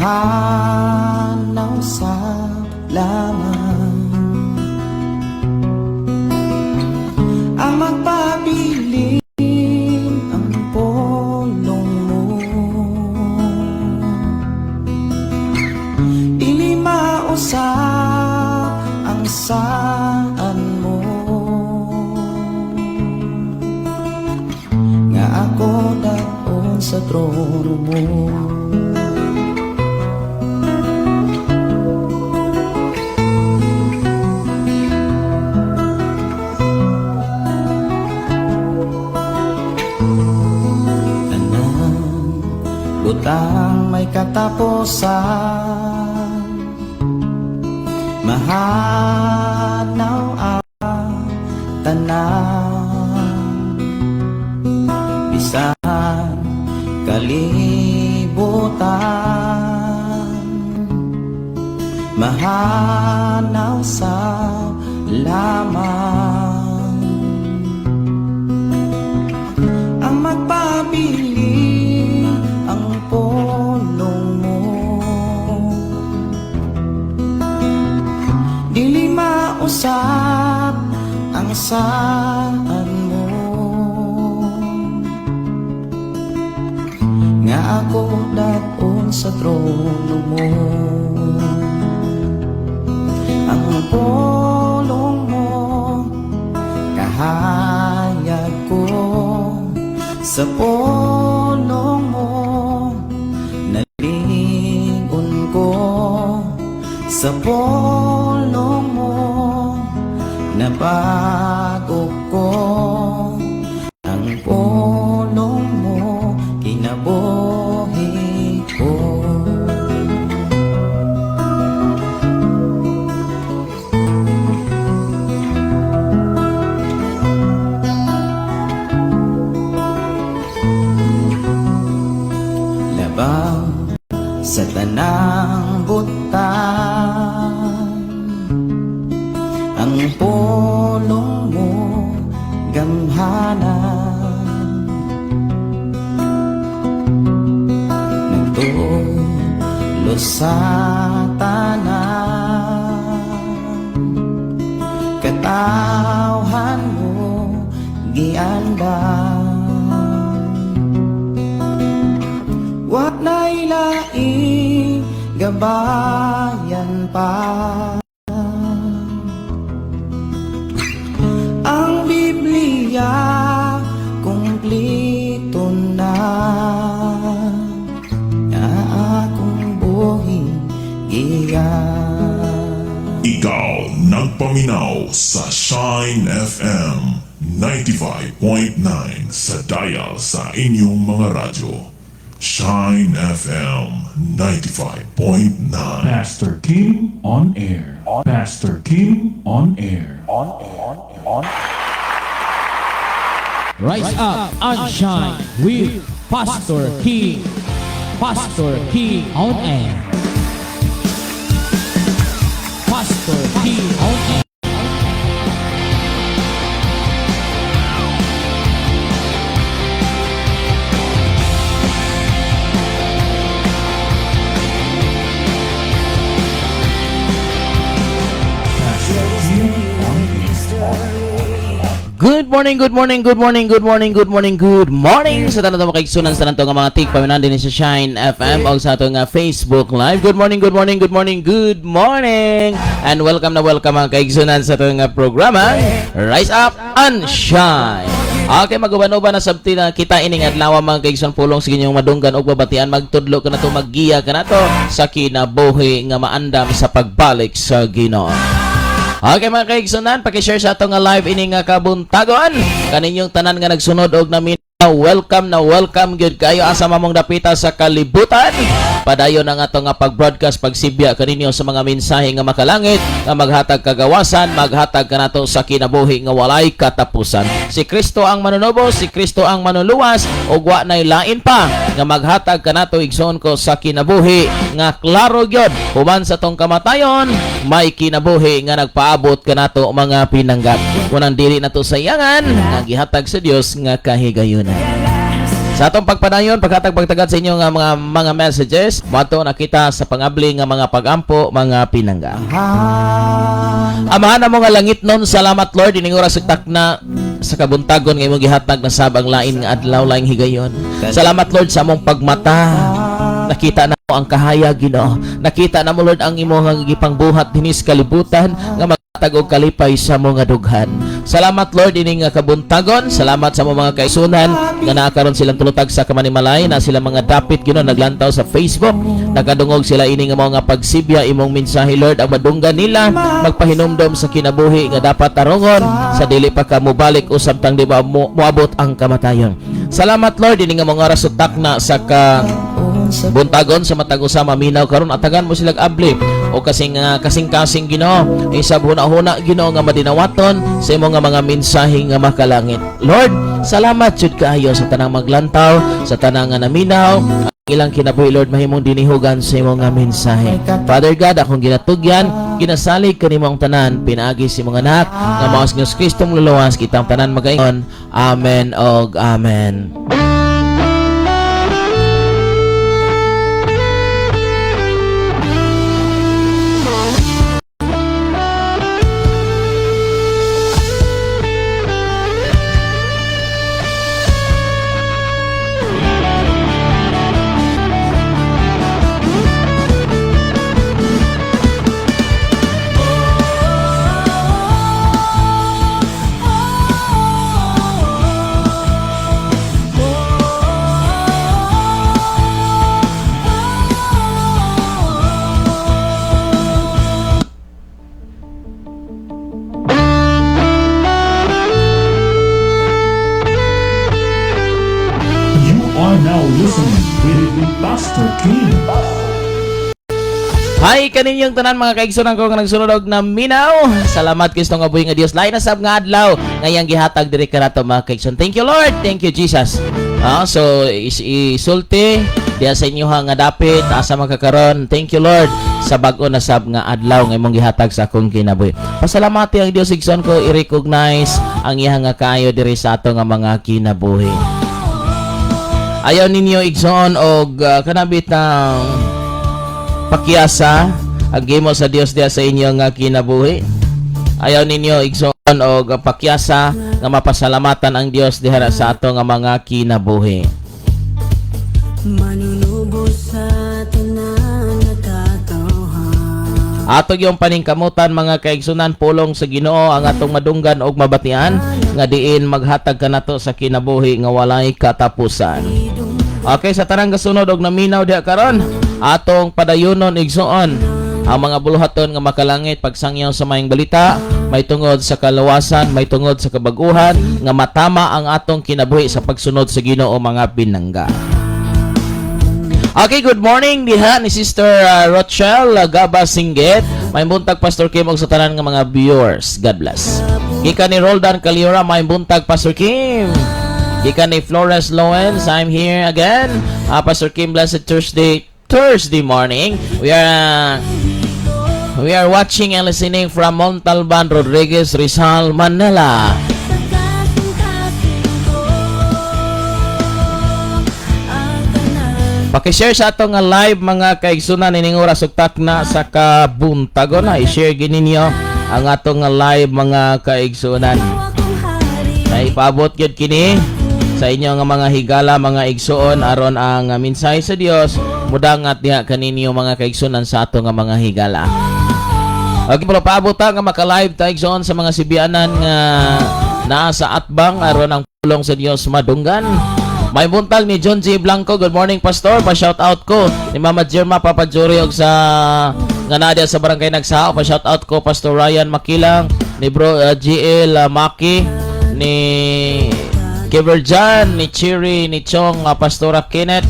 Mahanaw sa lamang ang magpabilin ang polong mo. Dili mausap ang saan mo nga ako daon sa trono mo. Tanan butang may katapusan, mahanaw ang tanan, bisan kalibutan, mahanaw sa lamang ang magpabilin ang polong mo. Dili mausap ang saan mo nga ako daon sa trono mo. Ang polong mo kahayag ko, sa polong mo nalingon ko, sa polong mo nabago ko, ang polong mo kinabuhi ko. Labaw sa tanang butang ang polong mo gamhanan, nagtulo sa tanan, katawhan mo giandam. Wa na'y laing gabayan pa, ang Biblia kumplito na, nga akong buhi giya. Ikaw nagpaminaw sa Shine FM 95.9 sa dial sa inyong mga radyo. Shine FM 95.9. Pastor Kim on air. Pastor Kim on air. Rise up and shine with Pastor King. Pastor King on air. Pastor King on air. Pastor Kim on air. Good morning, good morning, good morning, good morning, good morning, good morning sa tanan mga kaigsunan sa tanan nga mga tigpaminaw dinhi sa Shine FM o sa atong Facebook Live. Good morning, good morning, good morning, good morning. And welcome na welcome mga kaigsunan sa atong programa Rise Up and Shine. Okay, maguban-uban na sabti na kita ining adlaw mga kaigsoon, pulong sa inyong madunggan ug babatian, magtudlo kanato, maggiya kanato sa kinabuhi nga maandam sa pagbalik sa Ginoo. Okay mga kaigsunan, paki-share sa atong nga live ini nga kabuntagon. Kaninyong tanan nga nagsunod og naminaw, welcome na welcome gyud kayo asa mamong dapita sa kalibutan. Padayon ang atong nga pag-broadcast, pagsibya kaninyo sa mga mensahe nga makalangit nga maghatag kagawasan, maghatag kanato sa kinabuhi nga walay katapusan. Si Kristo ang manunubos, si Kristo ang manuluwas ug wa nay lain pa nga maghatag kanato, igsoon ko, sa kinabuhi nga klaro gyud human sa tong kamatayon may kinabuhi nga nagpaabot kanato mga pinanggap. Kunang dili nato sayangan nga gihatag sa Dios nga kahigayunan. Sa atong pagpadayon, paghatag pagtagad sa inyong mga messages, moadto na kita sa pangabli nga mga pagampo, mga pinangga. Amahan namo nga langitnon, salamat Lord ining oras ug takna sa kabuntagon nga imong gihatag na sab ang lain nga adlaw, laing higayon. Salamat Lord sa among pagmata. Nakita na mo ang kahayag, Ginoo. Nakita na mo, Lord, ang imong gipangbuhat dinhi sa kalibutan nga maghatag og kalipay sa mga dughan. Salamat Lord ini nga kabuntagon. Salamat sa mga kaigsuonan nga naa karon silang tulutag sa kamanimalay na sila mga dapit, Ginoo, naglantaw sa Facebook. Nakadungog sila ini nga mga pagsibya imong mensahe, Lord, ang madunggan nila magpahinumdom sa kinabuhi nga dapat tarongon sa dili pa ka mobalik usab tang di ba moabot ang kamatayon. Salamat Lord ini nga mga oras takna sa kabuntagon sa matag usa maminaw karon, atagan mo silag abli o kasing kasing-kasing, Ginoo, isab huna-huna, Ginoo, nga madinawaton sa imong nga mga mensahe nga makalangit. Lord, salamat jud kaayo sa tanang maglantaw, sa tanang nga naminaw, ang ilang kinabuhi, Lord, mahimong dinihugan sa imong nga mensahe. Father God, akong ginatugyan, ginasalig kanimo ang tanan pinaagi sa imong anak nga mao si Kristo Manluluwas. Kitang tanan magaingon, Amen og Amen. You are now listening with Pastor Kim. Hi kaninyong tanan mga kaigsunan ko nga nagsunod og naminaw. Salamat Kristo nga buhi nga Dios. Lain na sab nga adlaw ngayang gihatag diri kanato mga kaigsoon. Thank you Lord. Thank you Jesus. So isulti diya sa inyo nga dapit asa makakaron. Thank you Lord sa bag-o na sab nga adlaw nga imong gihatag sa akong kinabuhi. Pasalamati ang Dios, igsoon ko, i-recognize ang iyang nga kaayo diri sa ato nga mga kinabuhi. Ayaw ninyo, igsoon, og kanabitang pakyasa ang gimo sa Dios diya sa inyo nga kinabuhi. Ayaw ninyo, igsoon, og pakyasa nga mapasalamatan ang Dios diha sa ato nga mga kinabuhi. Manunubos sa tanan nga katawhan. Ato yung paningkamutan mga kaigsunan, pulong sa Ginoo ang atong madunggan og mabatian nga diin maghatag kanato sa kinabuhi nga walay katapusan. Okay, sa tanang gasunod og naminaw diha karon, atong padayunon, igsoon, ang mga buluhaton nga makalangit, pagsangyaw sa maayong balita, may tungod sa kalawasan, may tungod sa kabaguhan nga matama ang atong kinabuhi sa pagsunod sa Ginoo, mga binangga. Okay, good morning diha ni Sister Rochelle Gaba Singgit. May buntag Pastor Kim og sa tanan nga mga viewers. God bless. Gikan ni Roldan Caliora, may buntag Pastor Kim. Gikan ni Flores Lowens, I'm here again. Pastor Kim, blessed Thursday morning. We are watching and listening from Montalban, Rodriguez, Rizal, Manila. Sa kasing-kasing ko ang tanan. Paki-share sa atong nga live mga kaigsunan ining oras ug takna sa kabuntagon na i-share gid ninyo ang atong nga live mga kaigsunan. Akong hari. Na ipaabot gyud kini sa inyo nga mga higala mga igsuon aron ang mensahe sa Dios mudangat diha kaninyo mga kaigsunan sa ato nga mga higala. Okay, pero paabot ta nga maka-live ta, igsoon, sa mga sibianan nga naa sa atbang aron ang pulong sa Dios madunggan. May buntag ni John G. Blanco. Good morning, Pastor. Pa-shout out ko ni Mama Jerma, Papa Jory og sa nga naa diha sa Barangay Nagsao. Pa-shout out ko Pastor Ryan Makilang, ni Bro GL Maki, ni Kiverjan, ni Chiri, ni Chong, Pastora Kenneth,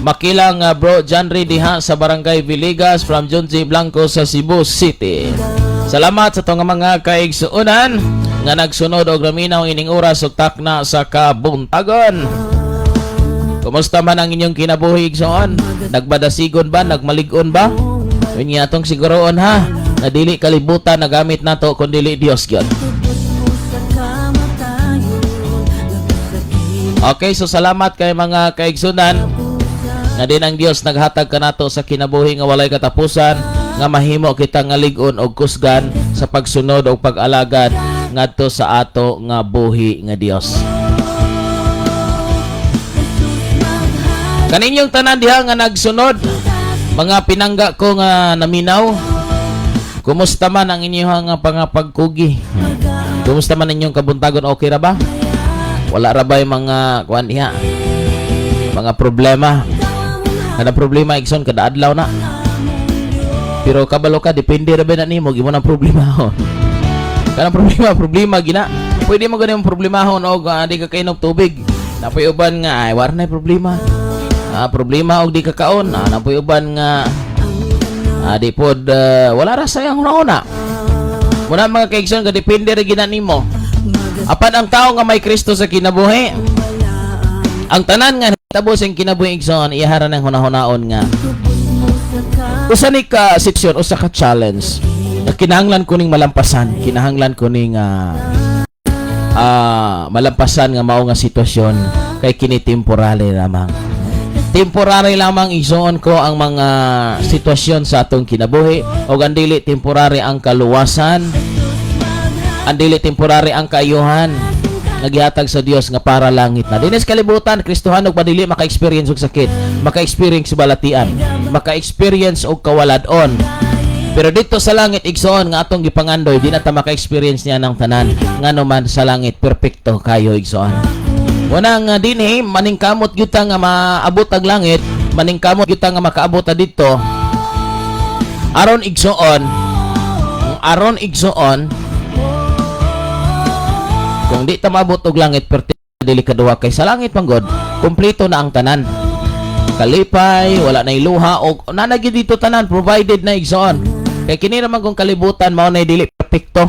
Makilang Bro Janry diha sa Barangay Villegas from John J. Blanco sa Cebu City. Salamat sa itong mga kaigsuonan nga nagsunod og naminaw ining oras ug takna sa kabuntagon. Kumusta man ang inyong kinabuhi, igsoon? Nagbadasigon ba? Nagmalig-on ba? Yun nga atong siguroon ha, na dili kalibutan na gamit nato kun dili Dios gyud. Tubos mo sa kamatayon. Labas sa Okay, so salamat kay mga kaigsunan nga din ang Dios naghatag kanato sa kinabuhi nga walay katapusan, nga mahimo kita nga lig-on og kusgan sa pagsunod og pag-alagad ngadto sa ato nga buhi nga Dios. Kaninyong tanan diha nga nagsunod, mga pinangga ko nga naminaw, kumusta man ang inyong nga pangapagkugi? Kumusta man inyong kabuntagon? Okay ra ba? Wala ra ba yung mga kuan diha? Mga problema? Kada problema, igsoon, kada adlaw na. Pero kabalo ka, depende ra ba na nimo imo nang problemahon. Kanang problema, problema gina. Pwede mo ganyan problemahon og di ka kainom tubig. Napoy uban nga ay wala na problema. Problema og di ka kaon. Napoy uban nga di pod wala ra sayang una-una. Muna mga kaigsoon, ka depende ra gina nimo. Apan ang tao nga may Kristo sa kinabuhi, ang tanan nga nahitabo sa kinabuhi, igsoon, iyahara ng hunahunaon nga usa ni ka sitwasyon, usa ka challenge na kinahanglan ko ning malampasan, kinahanglan ko ning malampasan nga mao nga sitwasyon kay kini temporary lamang. Temporary lamang, igsoon ko, ang mga sitwasyon sa atong kinabuhi o ang dili temporary ang kaluwasan, ang dili temporary ang kaayuhan nga gihatag sa Dios nga para langit na. Dinis kalibutan, Kristohano pa dili maka-experience og sakit, maka-experience balatian, maka-experience og kawalad-on. Pero dito sa langit, igsoon, nga atong gipangandoy, di na ta maka-experience niya ng tanan. Ngano man sa langit perpekto kayo, igsoon. Wala nga dinhi maningkamot gyud ta nga maabot ang langit, maningkamot gyud ta nga makaabot ta didto. Aron igsoon, aron igsoon, kung di ta maabot og langit perti dili kaduha kay sa langit man god, kumpleto na ang tanan. Kalipay, wala na luha og nanagi dito tanan provided na, igsoon. Kay kini naman kung kalibutan mao na dili perpekto.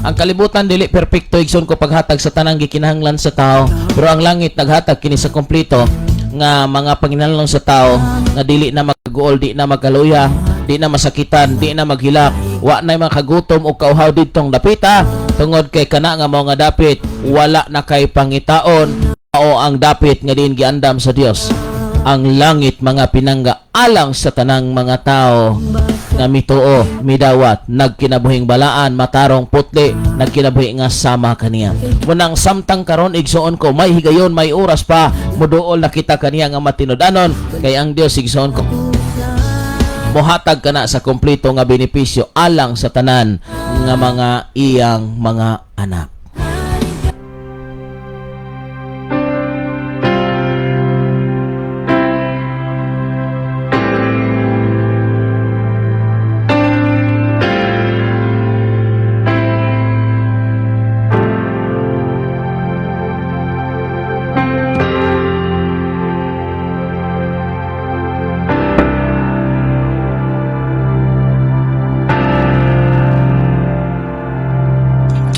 Ang kalibutan dili perpekto, igsoon ko, paghatag sa tanang gikinahanglan sa tao. Pero ang langit naghatag kini sa kompleto nga mga panginahanglan sa tao nga dili na magaguol, di na magkaluya, di na masakitan, di na maghilak, wa na mga kagutom o kauhaw didtong dapita tungod kay kana nga mao nga dapit wala na kay pangitaon o ang dapit nga diin giandam sa Dios ang langit, mga pinangga, alang sa tanang mga tao nga mituo, midawat, nagkinabuhing balaan, matarong, putli, nagkinabuhi nga sama kaniya. Munang samtang karon, igsoon ko, may higayon, may oras pa, muduol na kita kaniya nga matinud-anon, kay ang Dios, igsoon ko, mohatag kana sa kompleto nga benepisyo alang sa tanan nga mga iyang mga anak.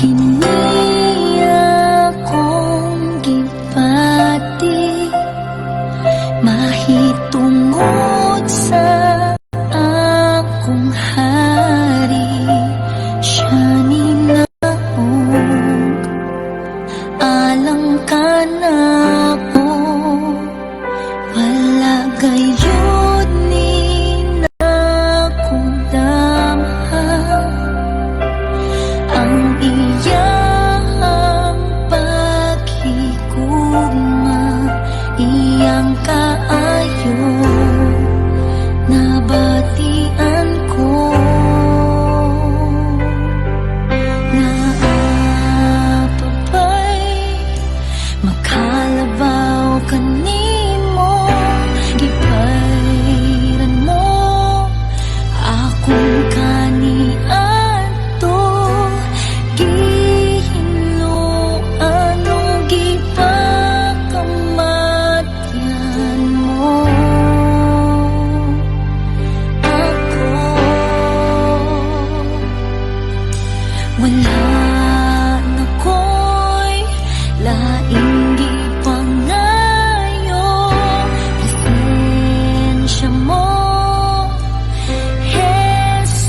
Kini akong gipati mahitungod sa akong hari, siya ninaog alang kanako, wala gayud ni nakudamha ang iyang paghigugma, iyang kaayo, nabatian ko naa pa ba'y makalabaw kanimo, gipayran mo akong kaniadto, gihinloan o gipakamatyan mo ako. Wala na ko'y laing gipangayo, presensya mo, Jesus.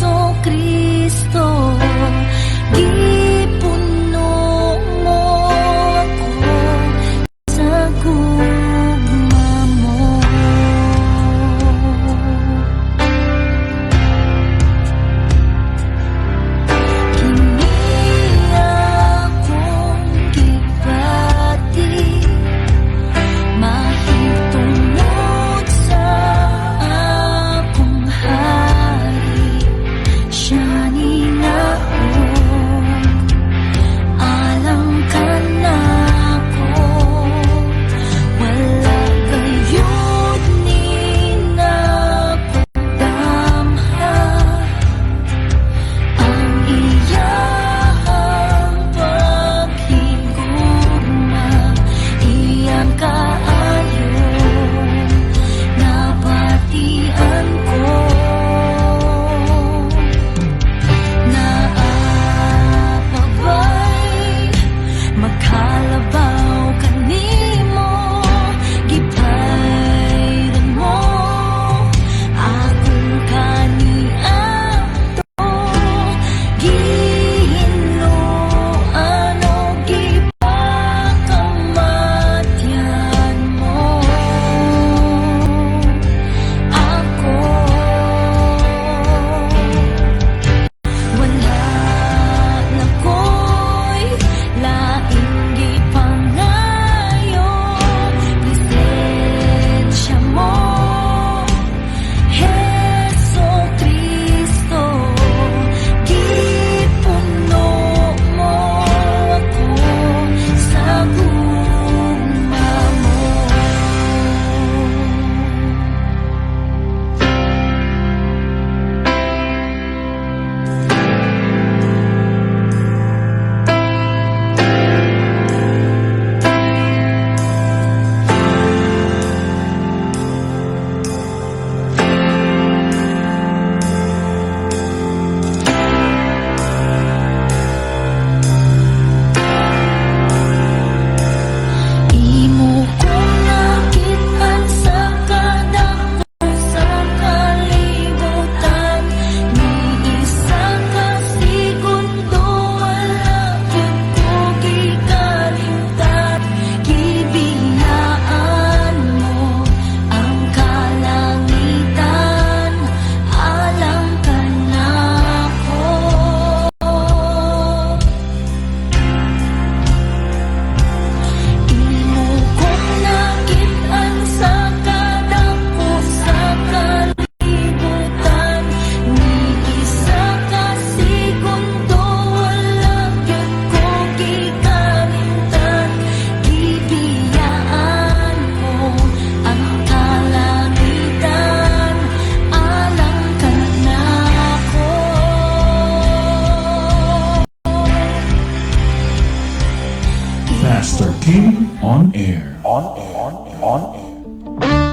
Air. On Air. On Air.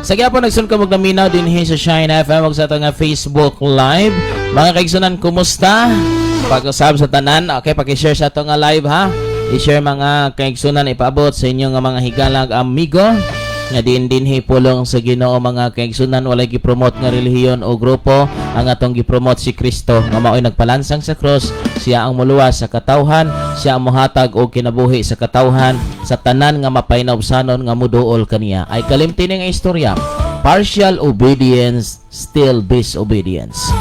Sa gyapon nagsun ka magnaminaw dinhi sa Shine FM ug sa atong nga Facebook Live. Mga kaigsunan, kumusta? Pag-usab sa tanan, okay, paki-share sa atong nga live ha. I-share, mga kaigsunan, ipaabot sa inyong nga mga higalag amigo nga din dinhi pulong sa Ginoo, mga kaigsunan. Walay gi-promote nga relihiyon o grupo. Ang atong gi-promote si Kristo nga maoy nagpalansang sa cross. Siya ang muluwas sa katawhan, siya ang mohatag og kinabuhi sa katawhan sa tanan nga mapahinobsanon nga muduol kaniya. Ay kalimti ni nga istorya, partial obedience still disobedience.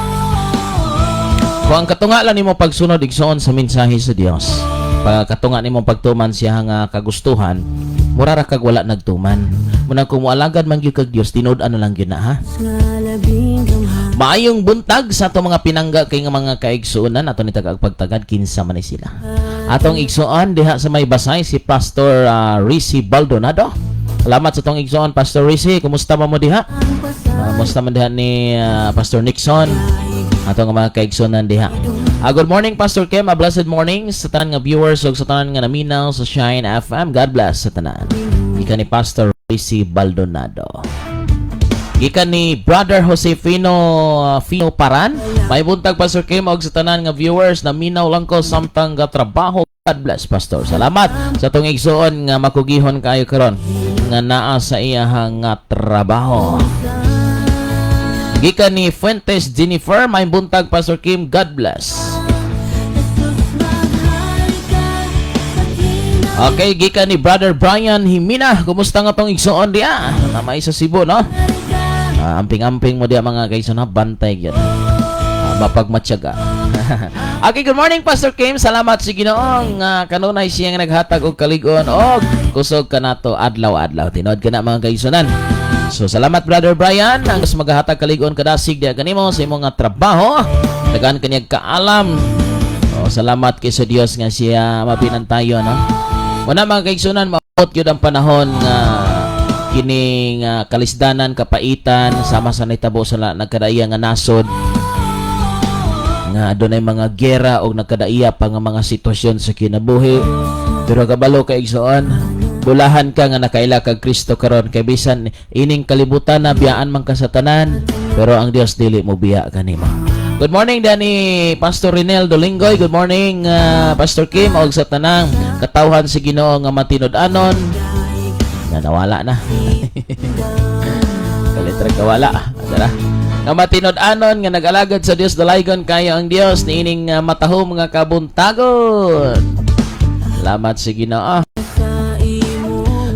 Kung ang katunga lang nimo pagsunod, igsoon, sa mensahe sa Dios, pag katunga nimo pagtuman siya nga kagustuhan, mura ra kag wala nagtuman. Muna kung moalagad man gyud kag Dios, tinud-an na lang gyud na ha. Maayong buntag sa atong mga pinangga kay nga mga kaigsuonan. Ato ni tagag pagtagad kinsa man ni sila. Atong igsuon diha sa may Basay, si Pastor Rizzy Baldonado. Salamat sa atong igsuon, Pastor Rizzy. Kumusta man mo diha? Kumusta man diha ni Pastor Nixon? Atong mga kaigsuonan diha. Good morning, Pastor Kim. A blessed morning sa tanan nga viewers ug sa tanan nga naminaw sa Shine FM. God bless sa tanan. Gikan ni Pastor Rizzy Baldonado. Gikan ni Brother Josefino Fino Paran. May buntag, Pastor Kim, og sa tanan nga viewers, naminaw lang ko samtang ga trabaho. God bless, Pastor. Salamat sa atong igsuon nga makugihon kayo karon nga naa sa iyahang nga trabaho. Gikan ni Fuentes Jennifer, may buntag, Pastor Kim, God bless. Okay, gikan ni Brother Brian Himina. Kumusta nga tong igsuon diya? Namay sa Cebu, no? Amping-amping mo diya, mga kaiso na bantay gyud. Mapagmatyaga. Okay, good morning, Pastor Kim. Salamat sa Ginoong kanunay siyang naghatag og kalig-on og kusog kanato adlaw-adlaw. Tinuod kana, mga kaigsunan. So salamat, Brother Brian, ang mas maghahatag kalig-on kadasig diya kanimo sa imong nga trabaho. Tagaan kanyag kaalam. Oh, salamat kay sa Dios nga siya mabinantayon, no. Muna, mga kaigsunan, maabot gyud ang panahon nga kining kalisdanan, kapaitan, sama sa nahitabo sa nagkadaiya nga nasod nga adunay mga gera o nagkadaiya pa nga mga sitwasyon sa kinabuhi. Pero kabalo ka, igsoon, bulahan ka nga nakaila kag Kristo karon kay bisan ining kalibutan na biyaan man ka sa tanan, pero ang Dios dili mo biya kanimo. Good morning Danny Pastor Rinel Dolingoy. Good morning, Pastor Kim, og sa tanang katawhan sa Ginoo nga matinud-anon nga nawala na. Kalitra kawala. Tara. Nga matinud-anon nga nag-alagad sa Dios, dalaygon kayo ang Dios niining matahom nga kabuntagon. Salamat sa Ginoo.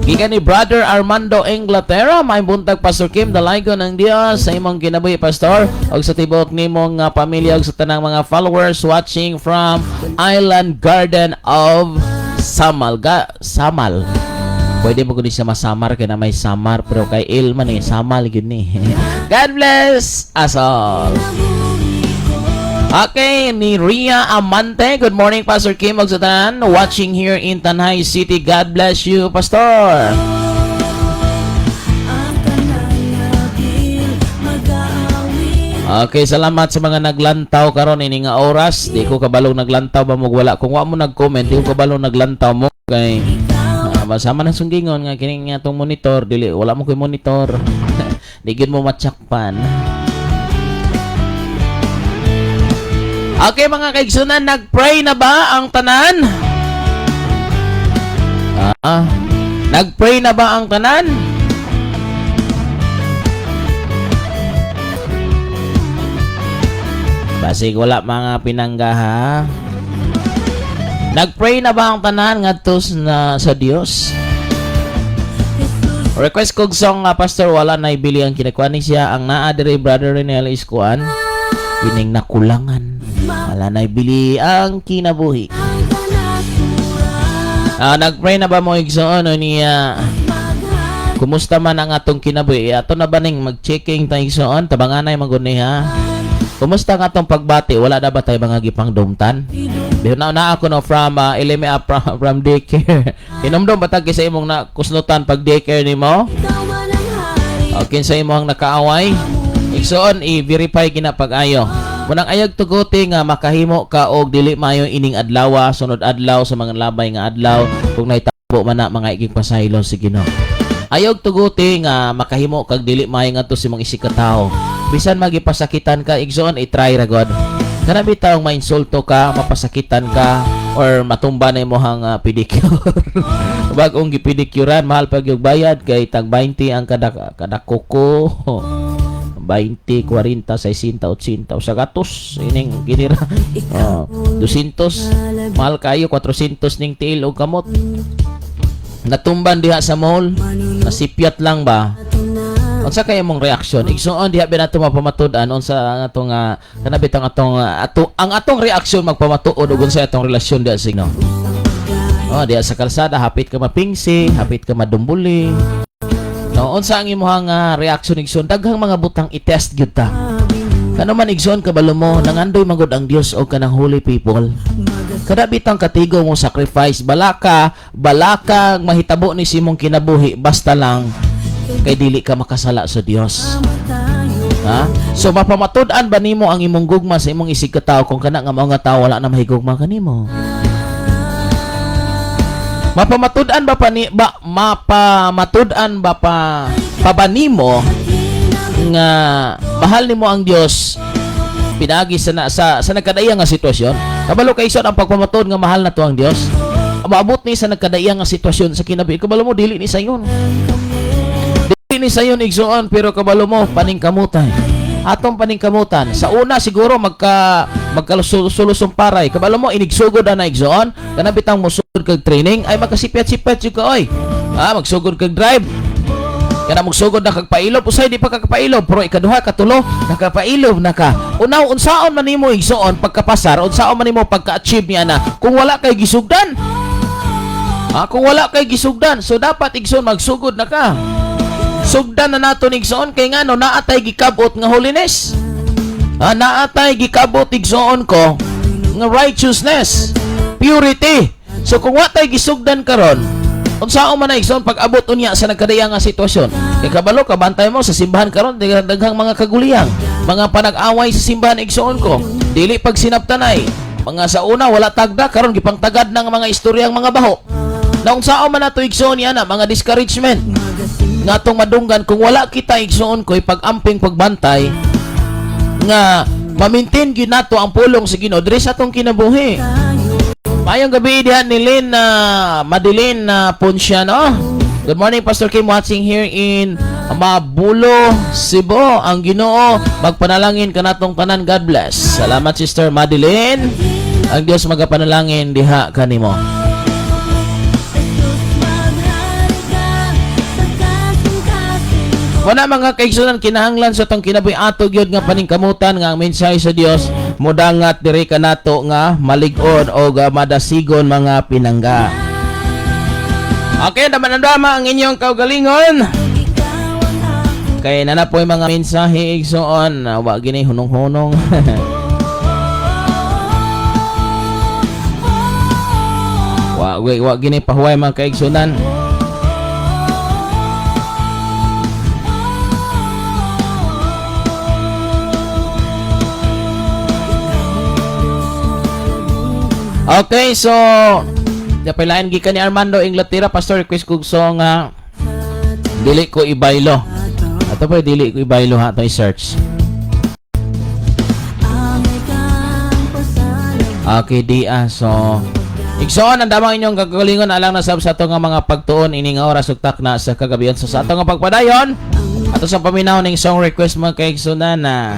Gikan ni Brother Armando Inglaterra, may buntag, Pastor Kim, dalaygon ang Dios sa imong kinabuhi, Pastor, ug sa tibuok nimong pamilya ug sa tanang mga followers watching from Island Garden of Samal. Ga, Samal. Pwede mo kundi siya masamar kay na may samar, pero kay il man eh, Samal gyud ni. God bless us all. Okay, ni Ria Amante. Good morning, Pastor Kim ug sa tanan. Watching here in Tanay City. God bless you, Pastor. Ang tanang abil mag-aawit. Okay, salamat sa mga naglantaw karon ini nga oras. Di ko kabalo naglantaw ba mo wala. Kung wa mo nag-comment, di ko kabalo naglantaw mo kay masama na sunggingon nga kining nga tong monitor dili wala mo koy monitor. Di gyud mo matsakpan. Okay, mga kaigsunan, nag-pray na ba ang tanan? Nag-pray na ba ang tanan? Basig wala, mga pinangga ha. Nag-pray na ba ang tanan ngadto na sa Dios? Request kog song nga, Pastor, wala na ibili ang kinakuan ni siya. Ang naa diri, Brother Renel, is kuan kining nakulangan. Wala na ibili ang kinabuhi. Nag-pray na ba mo, igsoon, o niya? Kumusta man ang atong kinabuhi? Ato na ba ning mag-checking tayo, igsoon? Tabanganay man gud ni ha. Kumusta ang atong pagbati? Wala na ba tayo mga gipang dumtan? Di na na ako no from LMA from daycare. Hinumdum ba tag sa imong na kusnutan pag daycare nimo? Okay, sa imong nakaaway? Igsoon, i-verify gina pag-ayo. Munang ayag tuguti nga makahimo ka og dili maayo ining adlaw, sunod adlaw, sa mga labay nga adlaw kung nahitabo. Mahitabo man na mga igig pasaylo sa Ginoo. Ayaw tuguti nga makahimo kag dili maayo ngadto sa imong isig ka tawo. Bisan magipasakitan ka, igsoon, i-try ra god. Kana bitawng mainsulto ka, mapasakitan ka or matumba na imong pedicure. Bagong gipedicurean, mahal pag yung bayad kay tag 20 ang kada kada kuko. 20, 40, 60, 80, usa gatos ining ginira. Oh, 200, mahal kayo 400 ning tiil og kamot. Natumban diha sa mall, nasipyat lang ba? Unsa kay imong reaksyon? Igsoon, diha ba nato mapamatud-an unsa ang atong kana bitang atong ato ang atong reaksyon magpamatuod ug unsa atong relasyon diha sa Ginoo. Oh, diha sa kalsada hapit ka mapingsi, hapit ka madumbuli. No, unsa ang imong reaksyon, igsoon? Daghang mga butang i-test gyud ta. Kano man, igsoon, kabalo mo, nangandoy magod ang Dios og kanang holy people. Kada bitang katigo mo sacrifice, balaka, balaka mahitabo ni sa imong kinabuhi basta lang kay dili ka makasala sa Dios. Ha? So mapamatud-an ba nimo ang imong gugma sa imong isig ka tawo kung kana nga mga tawo wala na mahigugma kanimo? Mapamatud-an ba pa ni ba mapamatud-an ba pa pa ba nimo nga mahal nimo ang Dios pinagi sa na, sa nagkadaiya nga sitwasyon? Kabalo kay ang pagpamatuod nga mahal na to ang Dios. Maabot ni sa nagkadaiya nga sitwasyon sa kinabuhi. Kabalo mo dili ni sayon. Dili ni sayon, igsoon, pero kabalo mo paningkamutan. Atong paningkamutan. Sa una siguro magka sulusumparay. Kabalo mo inigsugod na igsoon, kana bitang mosugod kag training ay magkasipyat-sipyat jud ka oy. Ah, magsugod kag drive. Kana magsugod na kag pailob, usay di pa ka kapailob, pero ikaduha, katulo, nakapailob na ka. Unaw, unsaon man nimo, igsoon, pagkapasar, unsaon man nimo pagka-achieve niya na kung wala kay gisugdan? Ah, kung wala kay gisugdan, so dapat, igsoon, magsugod na ka. Sugdan na nato ni igsoon kay ngano naatay gikabot nga holiness. Ah, naatay gikabot, igsoon ko, nga righteousness, purity. So kung wa tay gisugdan karon, unsaon man na, igsoon, pag-abot unya sa nagkadaya nga sitwasyon? Kay kabalo ka, bantay mo sa simbahan karon daghang mga kaguliyang, mga panag-away sa simbahan, igsoon ko. Dili pag sinabtanay. Mga sa una wala tagda, karon gipangtagad ng mga istoryang mga baho. Na unsaon man nato, igsoon, yan na mga discouragement nga atong madunggan kung wala kita, igsoon ko, pag-amping, pagbantay nga ma-maintain gyud nato ang pulong sa Ginoo diri sa atong kinabuhi. Maayong gabi diha ni Lynn na Madeline na Ponciano. Good morning, Pastor Kim, watching here in Mabulo, Cebu. Ang Ginoo magpanalangin kanatong tanan. God bless. Salamat, Sister Madeline. Ang Dios magapanalangin diha kanimo. Jesus, maghari ka sa kasing-kasing ko. Wala mga kaigsunan, kinahanglan sa atong kinabuhi ato gyud nga paningkamutan nga ang mensahe sa Dios mudangat diri kanato nga malig-on o madasigon mga pinangga. Okay, naman ang dama ang inyong kaugalingon. Ikaw ang akong Kay nana po mga mensahe, igsoon, wa gini hunong-hunong. Wa wa, wa gini pahuway mga kaigsunan. Okay, so Napailain gikan ni Armando Inglaterra, "Pastor, request kog song nga Dili Ko Ibaylo." Ato pa Dili Ko Ibaylo ha, ito i-search. Angay kang pasalang. Okay, di ah. So, igsoon, ang damang inyong kagalingon alang na sab sa ato nga mga pagtuon ini nga oras ug takna sa kagabihan. So, sa ato nga pagpadayon, ato sa paminaw ning song request mga kaigsunan na.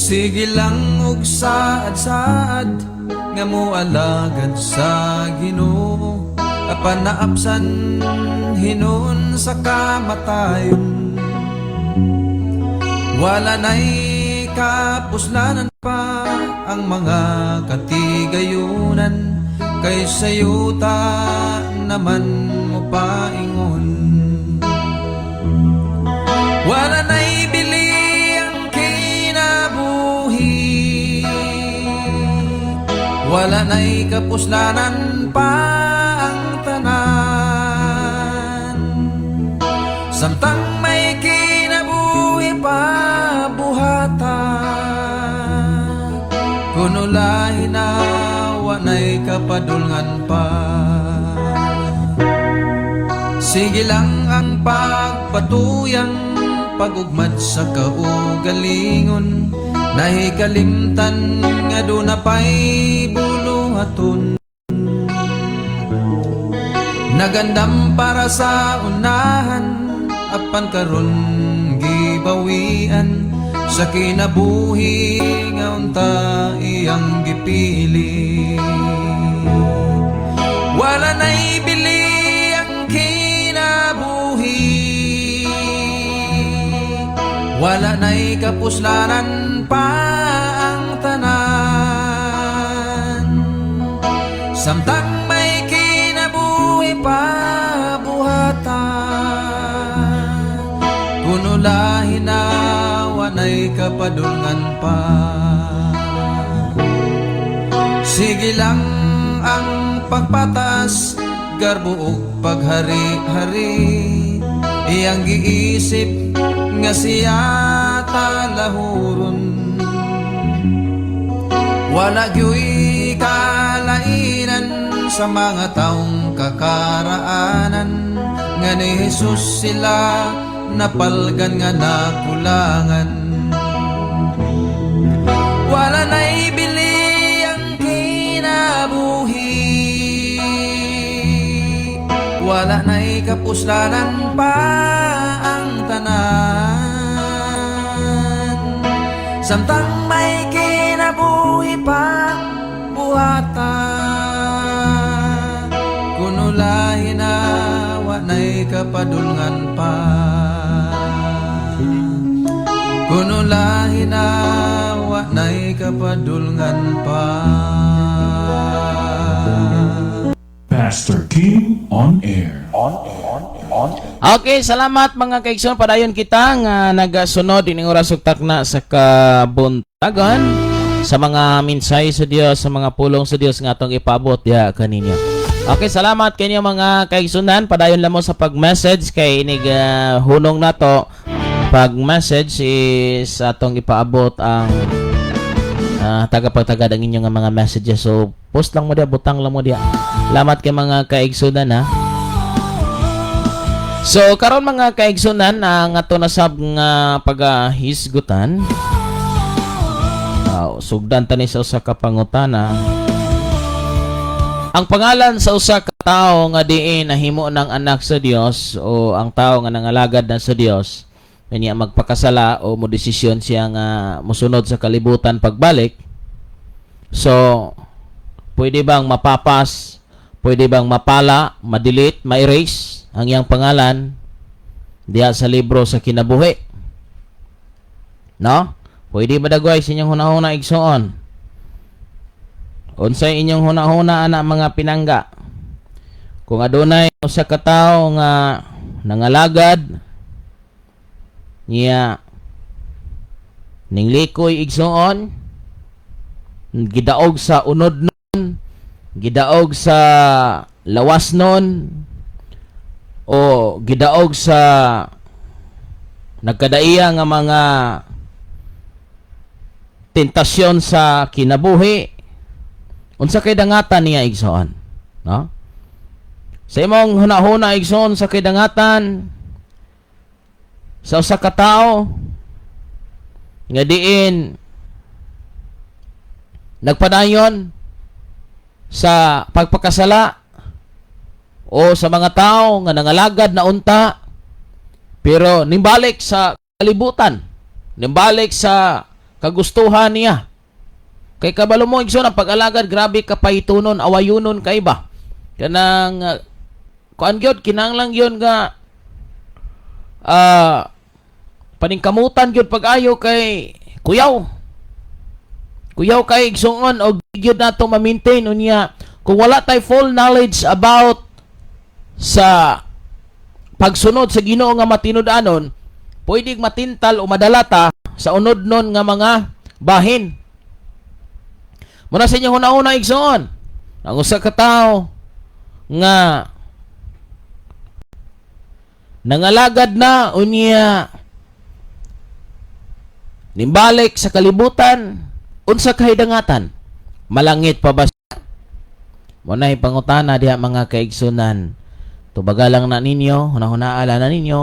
Sige lang og saad-saad nga moalagad sa Ginoo apan naapsan hinon sa kamatayon. Wala na'y kapuslanan pa ang mga katigayunan kay sa yuta naman mo paingon. Wala na'y bili ang kinabuhi. Wala na'y kapuslanan pa ang tanan. Samtang may kinabuhi pa. Kuno lahi na wanay kapadulngan pa. Sige lang ang pagpatuyang pagugmad sa kaugalingon, nahikalimtan nga duna pa'y buluhaton. Nagandam para sa unahan, apan karon gibawian sa kinabuhi nga unta iyang gipili. Wala na'y bili ang kinabuhi, wala na'y kapuslanan pa ang tanan. Samtang may kinabuhi pa, buhata. Kuno lahi na wanay kapadulngan pa. Sige lang ang pagpataas, garbo ug paghari-hari, iyang giisip nga siya talahuron. Wala gyuy kalainan sa mga taong kakaraanan, nga ni Jesus sila napalgan nga nakulangan. Wala na'y bili ang kinabuhi, wala na'y kapuslanan pa ang tanan. Samtang may kinabuhi pa, buhata. Kuno lahi na wanay kapadulngan pa. Kuno lahi na wanay kapadulngan pa. Pastor Kim on air. Okay, salamat mga kaigsoon. Padayon kita nga nagasunod ining oras ug takna sa kabuntagan sa mga minsay sa Dios, sa mga pulong sa Dios nga atong ipaabot diha kaninyo. Okay, salamat kanyo mga kaigsunan. Padayon lang mo sa pag-message kay inig hunong nato. Pag-message is atong ipaabot ang tagapagtagad ang inyong mga messages. So, post lang mo diya, butang lang mo diya. Salamat kay mga kaigsunan ha. So karon mga kaigsunan, ang ato na sab nga pagahisgutan. Sugdan tani sa usa ka pangutana. Ang pangalan sa usa ka tawo nga diin nahimo ng anak sa Dios o ang tawo nga nangalagad na sa Dios kanya magpakasala o mo desisyon siya nga mosunod sa kalibutan pagbalik. So, pwede bang mapapas, pwede bang mapala, ma-delete, ma-erase ang iyang pangalan diha sa libro sa kinabuhi? No? Pwede ba dagway sa inyong hunahuna, igsoon? Unsay inyong hunahuna ana mga pinangga? Kung adunay usa ka tawo nga nangalagad niya ninglikoy, igsoon, gidaog sa unod nun, gidaog sa lawas nun, o gidaog sa nagkadaiya nga mga tentasyon sa kinabuhi, unsa kay dangatan niya, igsoon, no? Sa imong hunahuna, igsoon, sa kay dangatan sa usa ka tawo nga diin nagpadayon sa pagpakasala o sa mga tao nga nangalagad na unta pero nimbalik sa kalibutan, nimbalik sa kagustuhan niya? Kay kabalo mo, igsoon, ang pag-alagad grabe kapaytunon, awayunon kay ba kanang kuan gyud, kinahanglan gyud nga paningkamutan gyud pag-ayo kay kuyaw kuyaw kay, igsoon, og gyud nato ma-maintain. Unya kung wala tay full knowledge about sa pagsunod sa Ginoo nga matinud-anon, pwede matintal o madala ta sa unod-nun nga mga bahin. Muna sa inyong hunahuna, igsoon, ang usa ka tawo nga nangalagad na unya nimbalik sa kalibutan, unsa kahidangatan? Malangit pa ba siya? Mao na pangutana diha, mga kaigsunan. Tubaga lang na ninyo, hunahunaa na ninyo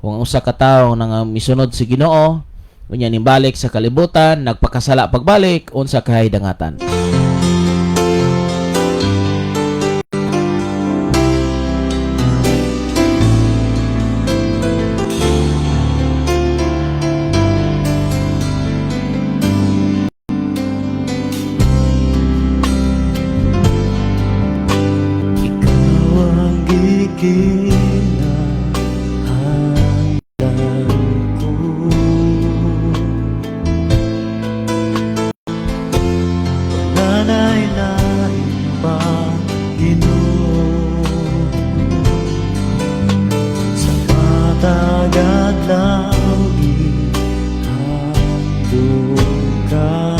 kung ang usa ka tawo nang misunod sa Ginoo, unya nimbalik sa kalibutan, nagpakasala pagbalik, unsa kay dangatan? Ikaw ang gikinahanglan ko. Wala na'y lain pa, Ginoo. Sa matag adlaw gihandog ka.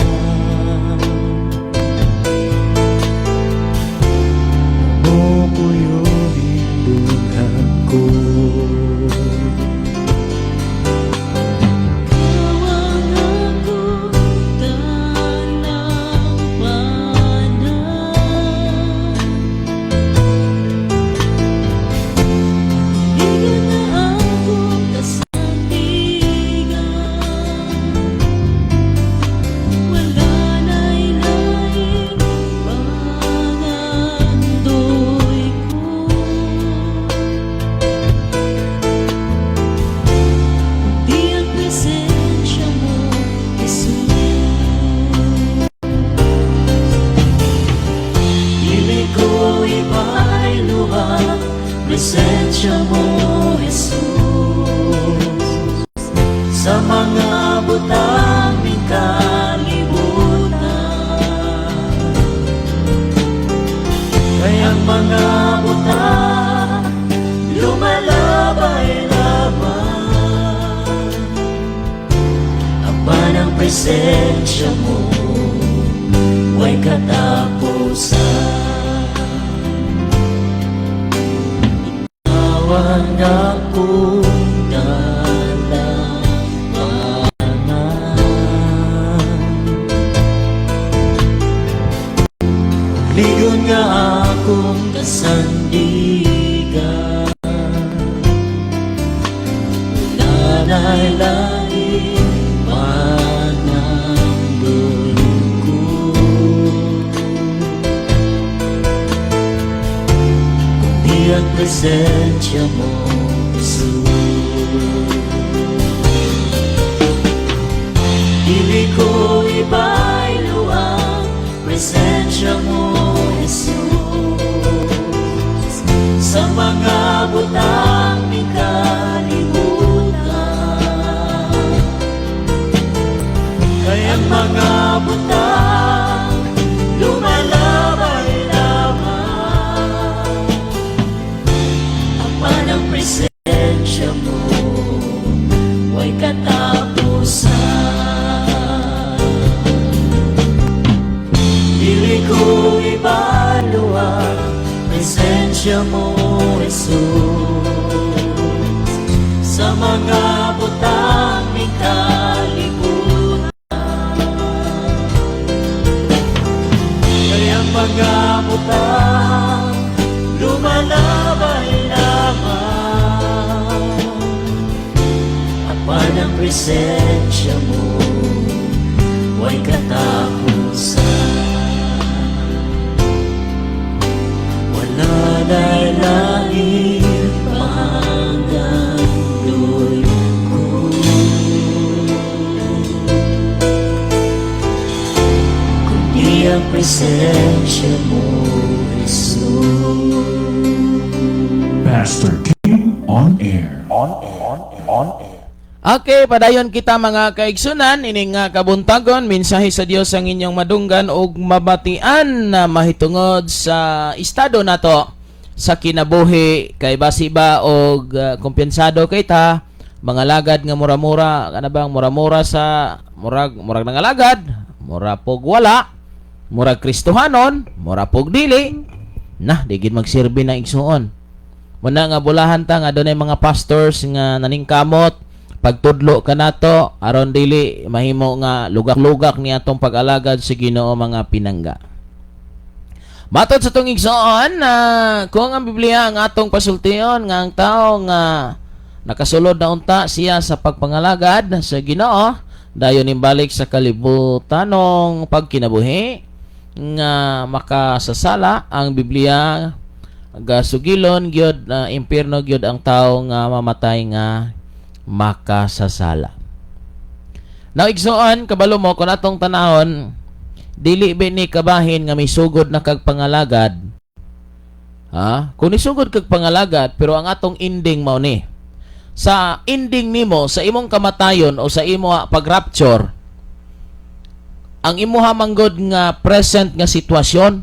Mo puyo ko. Ikaw ang akong dalampanan. Ligon na akong kasandigan. Wala na'y laing pangandoy ko kundi ang presensya mo, Jesus. Dili ko ibayloan presensya mo, Jesus, sa mga butang ning kalibutan. Kay ang mga butang lumalabay lamang, apan ang presensya mo way katapusan. Ikaw ang akong dalampanan. Ligon nga akong kasandigan. Wala na'y laing pangandoy ko kundi ang presensya mo, Jesus. Dili ko ibaylo ang presensya mo, Jesus, sa mga butang ning kalibutan. Kay ang mga butang lumalabay lamang, apan ang presensya mo way katapusan. Dili ko ibaylo ang presensya mo, Jesus, sa mga butang ning kalibutan. Kay ang mga butang lumalabay lamang, apan ang presensya mo way katapusan. Wala na'y laing pangandoy ko kundi ang presensya mo, Jesus. Pastor King on air. Okay, padayon kita, mga kaigsunan, ini nga kabuntagon, mensahe sa Dios ang inyong madunggan og mabatian na mahitungod sa estado nato sa kinabuhi, kay basi ba og kumpiyansado kay ta mga lagad nga mura-mura kana bang mura-mura sa murag murag nangalagad, mura pog wala, murag Kristohanon, mura pog dili na di gid magsilbi na, igsuon. Muna nga bulahan ta nga dunay mga pastors nga naningkamot. Pagtudlo kanato aron dili mahimo nga lugak-lugak ni atong pag-alagad sa Ginoo, mga pinangga. Matod sa atong igsoon na kung ang Biblia ang atong pasultion nga ang tao nga nakasulod na unta siya sa pagpangalagad sa Ginoo, dayon imbalik sa kalibutanong pagkinabuhi nga makasasala, ang Biblia gasugilon gyud na impierno gyud ang tao nga mamatay nga makasasala. Now, igsoon, kabalo mo kung atong tanahon, dili ba ni kabahin nga misugod na kag pangalagad? Ha? Kung nisugod kag pangalagad, pero ang atong ending mao ni. Sa ending nimo, sa imong kamatayon o sa imo pag-rapture, ang imuha manggod nga present nga sitwasyon,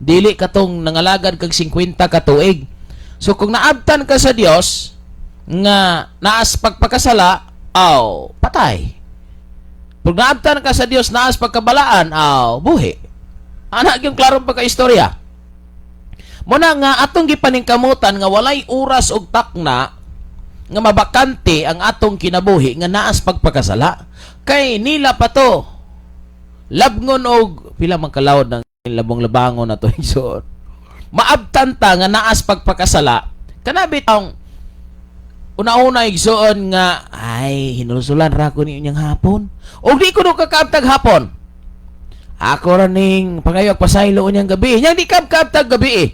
dili katong nangalagad kag 50 ka tuig. So kung naabtan ka sa Dios nga naas pagpakasala, aw, patay. Kung naabtan ka sa Dios naas pagkabalaan, aw, buhi. Ana yung klarong pagkaistorya. Muna nga atong gipaningkamutan nga walay oras og takna nga mabakante ang atong kinabuhi nga naas pagpakasala. Kay nila pa to. Labngon og pila man kalawod ng labong labangon na to, igsoon. Maabtan ta nga naas pagpakasala. Kana bitong una-una, igsoon, nga ay hinulsulan ra ko ni inyong hapon. Og di ko no kakaabtag hapon. Ako ra ning pangayog pasaylo unyang gabi. Nyang di ka kaabtag gabi eh.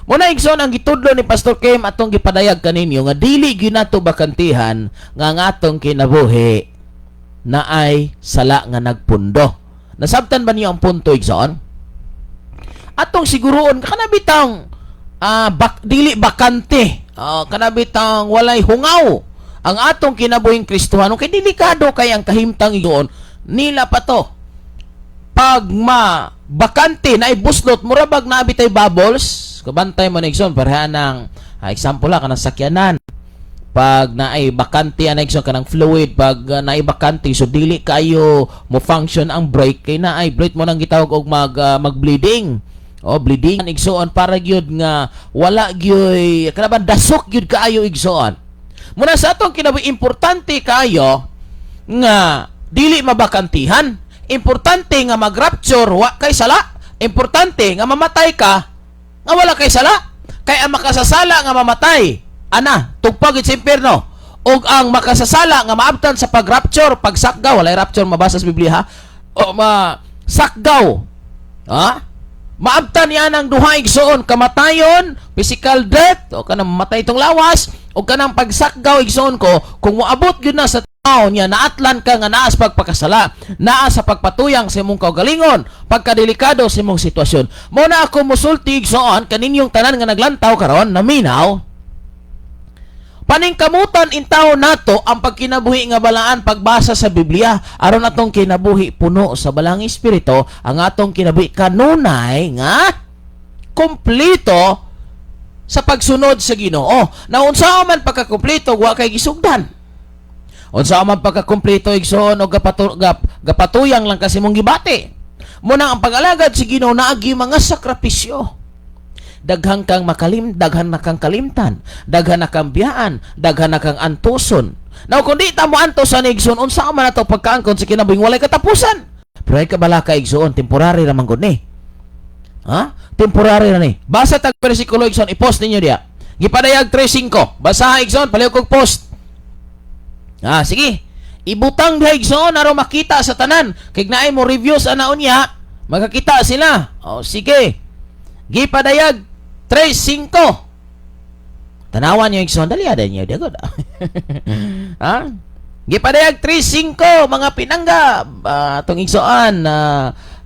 Muna, igsoon, ang gitudlo ni Pastor Kim atong gipadayag kaninyo nga dili gyud nato bakantihan nga ang atong kinabuhi na ay sala nga nagpundo. Nasabtan ba niyo ang punto, igsoon? Atong siguroon kana bitang dili bakante. Kana bitang walay hungaw ang atong kinabuhing Kristohano kay delikado kay ang kahimtang iyon nila pa to. Pag ma bakante na ibuslot, mura bag naa bitay bubbles, kabantay mo, Nixon, pareha ng example la kanang sakyanan, pag naay bakante ana, Nixon, kanang fluid, pag naay bakante, so dili kayo mo function ang brake kay naay brake mo nang gitawag og mag bleeding. Oh, bleeding, igsoon, para gyud nga wala gyud kana ba dasok gyud kaayo, igsoon. Muna sa atong kinabuhi, importante kaayo nga dili mabakantihan. Importante nga mag-rapture wa kay sala. Importante nga mamatay ka nga wala kay sala. Kay ang makasasala nga mamatay, ana, tugpag sa impierno. Ug ang makasasala nga maabtan sa pag-rapture, pagsakgaw, walay rapture mabasa sa Biblia ha. O ma sakgaw. Ha? Maabtan niya ng duha, igsoon, kamatayon, physical death, o kanang mamatay itong lawas, o kanang pagsakgaw, igsoon ko, kung moabot gyud na sa tao niya, naatlan ka nga naas pagpakasala, naa sa pagpatuyang sa imong kaugalingon, pagkadelikado sa imong sitwasyon. Mo na ako musulti, igsoon, kaninyong tanan nga naglantaw karon, naminaw, paningkamutan intaw nato ang pagkinabuhi nga balaan pagbasa sa Biblia aron atong kinabuhi puno sa Balaang Espiritu, ang atong kinabuhi kanunay nga kompleto sa pagsunod sa Ginoo. Na unsa man pagkakumpleto, wa kay gisugdan. Unsa man pagkakumpleto, igsoon, og gapatuyang lang kasi mong gibati. Muna ang pag-alagad sa Ginoo naagi mga sakripisyo, daghan kang makalim, daghan na kang kalimtan, daghan na kang biyaan, daghan na kang antuson. Now, kung di ta mo antos sa igsoon, unsa man ato pagkaangkon sa kinabuhing walay katapusan? Pero ay kabala ka, igsoon, temporary ra man gud ni. Ha? Temporary ra ni. Basa tag bersikulo, igsoon, i-post ninyo diya. Gipadayag 3:5. Basa, igsoon, palihog kog post. Ah, sige. Ibutang diha, igsoon, aron makita sa tanan. Kay naay mo reviews ana unya, makakita sila. Oh, sige. Gipadayag 3:5. Tanawan niyo, igsoon, dali ada niyo dagod. Ha? Gipadayag 3:5, mga pinangga, atong igsoon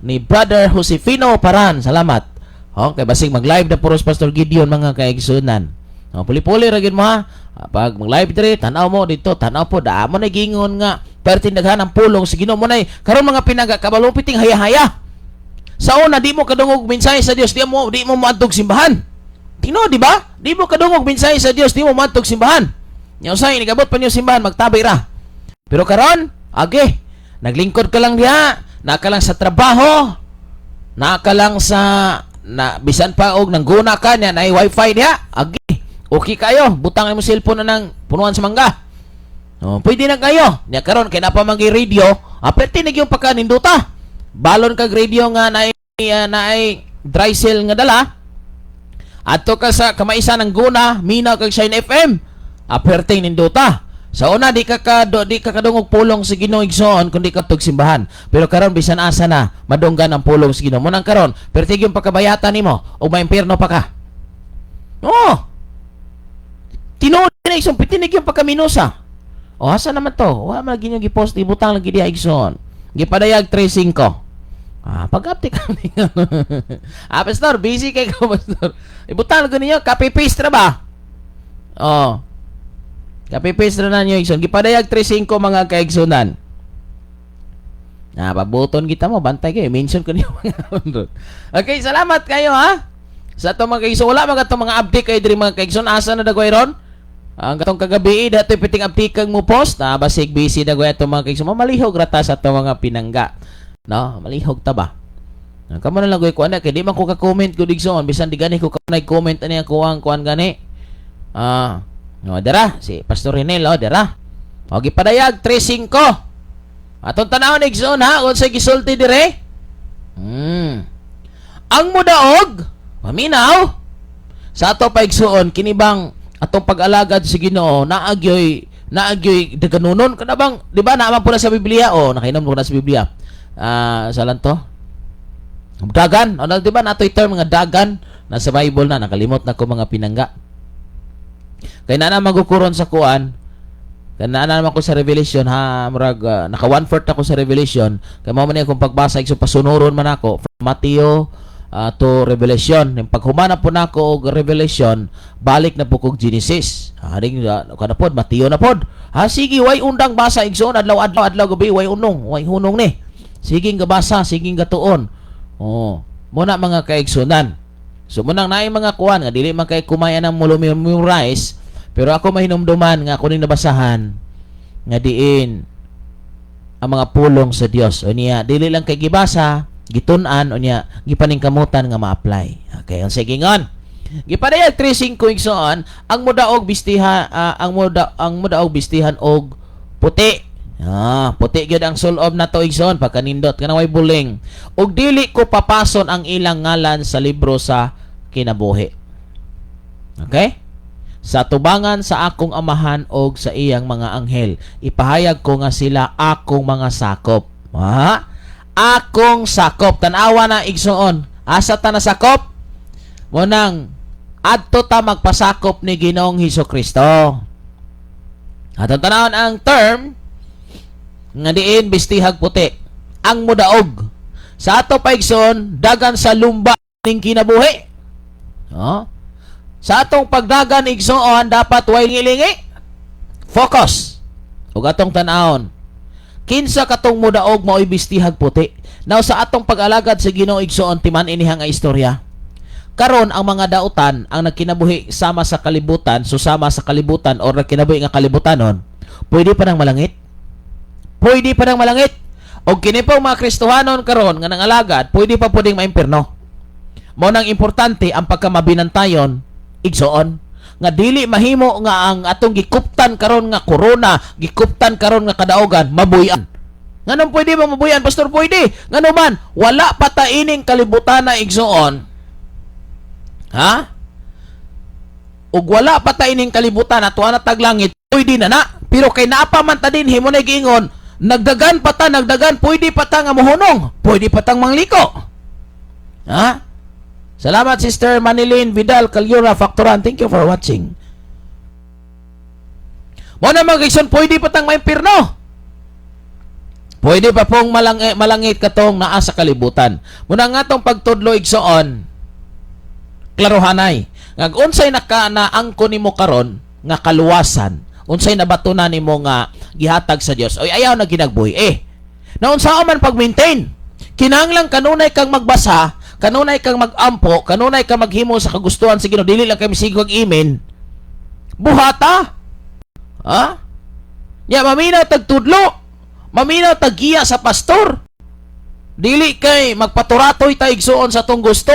ni Brother Josefino Paran. Salamat. Okay, basig mag-live na puros Pastor Gideon, mga kaigsunan. Oh, puli-puli ra gyud mo ha. Pag mag-live diri, tan-aw mo dito, tan-aw po, daa mo na gingon nga perting daghan ang pulong sa Ginoo mo nay. Karon, mga pinangga, kabalo piting haya-haya. Sa una, di mo kadungog mensahe sa Dios, di mo moadtog simbahan. Tino, di ba? Di mo kadungog mensahe sa Dios, di mo moadtog simbahan. Nya usay nigabot pa niyo simbahan, magtabi ra. Pero karon, age, naglingkod ka lang diha, naka lang sa trabaho, naka lang sa na bisan pa og nangguna ka niya, naay wifi diha, age. Okay kayo, butang mo cellphone na nang punuan sa mangga. Oh, pwede na kayo. Nya karon kay napa man radio, aperte na gyud pagkaninduta. Balon kag radio nga naay naay dry cell nga dala. Adto ka sa kamaisa ng Guna, minaw kag Shine FM. Aperte ninduta. Sa una di ka kadungog pulong sa Ginoo, igsoon, kun di ka tug simbahan. Pero karon bisan asa na madunggan ang pulong sa Ginoo. Munang karon, perti yung pagkabayatan nimo ug maimpierno pa ka. Oo. Tinuod na, igsoon, pitinig yung pagkaminusa. O asa naman to? Wa man lagi nyo gipost, ibutang lagi diha, igsoon. Gipadayag 35. Ah, pag-update ka ah, pastor, busy kay ko, pastor. Ibutang lagi ninyo, copy paste ra ba? Oh. Copy paste ra na niyo, igsoon. Gipadayag 35, mga kaigsunan. Ah, pabuton kita mo, bantay kayo. Mention ko niyo mga hundred. Okay, salamat kayo ha. Sa atong mga kaigsoon, wala mga atong mga update kayo diri, mga kaigsoon. Asa na dagway ron? Ang katong kagabi, dato'y piting update kang mo post. Ah, basig busy dagway atong mga kaigsoon. Malihog rata sa atong mga pinangga. No, malihog ta ba? Ah, kamo na lang goy kuan na kay di man ko ka-comment ko igsoon, bisan di gani ko ka comment ani ang kuwang kuan gani. Ah, no, dara si Pastor Renel, oh, dara. O gipadayag 35. Atong tanawon, igsoon, ha, unsay gisulti dire? Ang mudaog, paminaw. Sa ato pa, igsuon, kini bang atong pag-alagad sa Ginoo naagyoy daganunon kana bang, di ba naa man po na sa Biblia? Oh, nakainom ko na sa Biblia. Ah, sa lan to? Dagan, ano, di ba natoy term nga dagan nasa Bible na nakalimot na ko, mga pinangga. Kay na magukuron sa kuan. Kay naa naman ko sa Revelation ha, murag naka one fourth ako sa Revelation. Kay mao man akong pagbasa so pasunuron man ako from Matthew to Revelation. Yung paghumana po nako og Revelation, balik na po kog Genesis. Haring kana pod Matthew na pod. Ha, sige, way undang basa, igsoon, adlaw adlaw adlaw gabi, way unong, way hunong ni. Sige gabasa, sige gatuon. Oh, muna mga kaigsunan. So munang naay mga kuan nga dili man kay kumayan ang memorize, pero ako mahinumduman nga ako ning nabasahan nga diin ang mga pulong sa Dios. Unya dili lang kay gibasa, gitun-an, unya gipaningkamutan nga ma-apply. Okay, ang sige ngon. Gipadayag 3:5, igsoon, ang mudaog bistiha ang mudaog bistihan og puti. Ah, puti gyud ang sulob na to, igsoon, pagkanindot kanang way buling. Ug dili ko papason ang ilang ngalan sa libro sa kinabuhi. Okay? Sa tubangan sa akong Amahan og sa iyang mga anghel, ipahayag ko nga sila akong mga sakop. Ha? Akong sakop. Tan-awa na, igsoon. Asa ta nasakop? Munang adto ta magpasakop ni Ginoong Hesus Kristo. Atong tanawon ang term nga diin bistihag puti. Ang mudaog. Sa ato pa, igsoon, dagan sa lumba ning kinabuhi. No? Sa atong pagdagan, igsoon, dapat way lingi. Focus. Ug atong tan-awon. Kinsa katong mudaog mao'y bistihag puti? Now sa atong pag-alagad sa Ginoo, igsoon, timan iniha nga istorya. Karon ang mga dautan ang nagkinabuhi sama sa kalibutan, susama sa kalibutan or nagkinabuhi nga kalibutanon, pwede pa nang malangit? Pwede pa nang malangit. Og kini po mga Kristohanon karon nga nangalagad, pwede pa puding maimpirno. Mao nang importante ang pagkamabinantayon, igsoon, nga dili mahimo nga ang atong gikuptan karon nga corona, gikuptan karon nga kadaogan, mabuyan. Nganong pwede ba mabuyan, pastor? Pwede. Ngano man, wala pa ta ining kalibutan na, igsoon. Ha? Ug wala pa ta ining kalibutan ato na taglangit, pwede na na. Pero kay naa pa man ta dinhi mo na giingon, nagdagan pa ta, nagdagan, pwede pa ta nga mohunong, pwede pa tang mangliko. Ha? Salamat, Sister Manilyn Vidal Calyura Factoran. Thank you for watching. Mo na mga igsoon, pwede pa tang maimpirno. Pwede pa pong malangit katong naa sa kalibutan. Muna nga tong pagtudlo, igsoon, klarohanay. Nga unsay naka na angko nimo karon nga kaluwasan, unsay nabato na nimo nga gihatag sa Dios. Oy, ayaw na ginagbuhi eh. Na unsa man pag-maintain? Kinahanglan kanunay kang magbasa, kanunay kang magampo, kanunay kang maghimo sa kagustuhan sa Ginoo, dili lang kay misigog imen. Buhata. Ha? Ya maminaw tag tudlo. Maminaw tag giya sa pastor. Dili kay magpaturatoy ta, igsuon, sa tong gusto.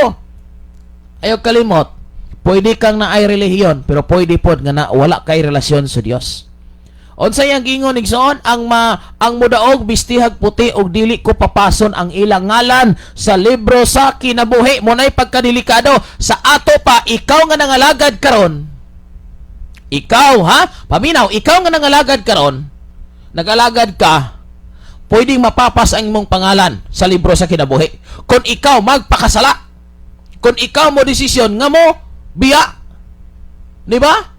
Ayaw kalimot, pwede kang naay relihiyon, pero pwede pod nga na wala kay relasyon sa Dios. Unsay ang giingon, igsoon? Ang mudaog bistihag puti og dili ko papason ang ilang ngalan sa libro sa kinabuhi. Mo nay pagkadelikado sa ato pa, ikaw nga nangalagad karon. Ikaw ha? Paminaw, ikaw nga nangalagad karon. Nagalagad ka, pwedeng mapapas ang imong pangalan sa libro sa kinabuhi. Kung ikaw magpakasala, kung ikaw mo desisyon nga mo biya. Di ba?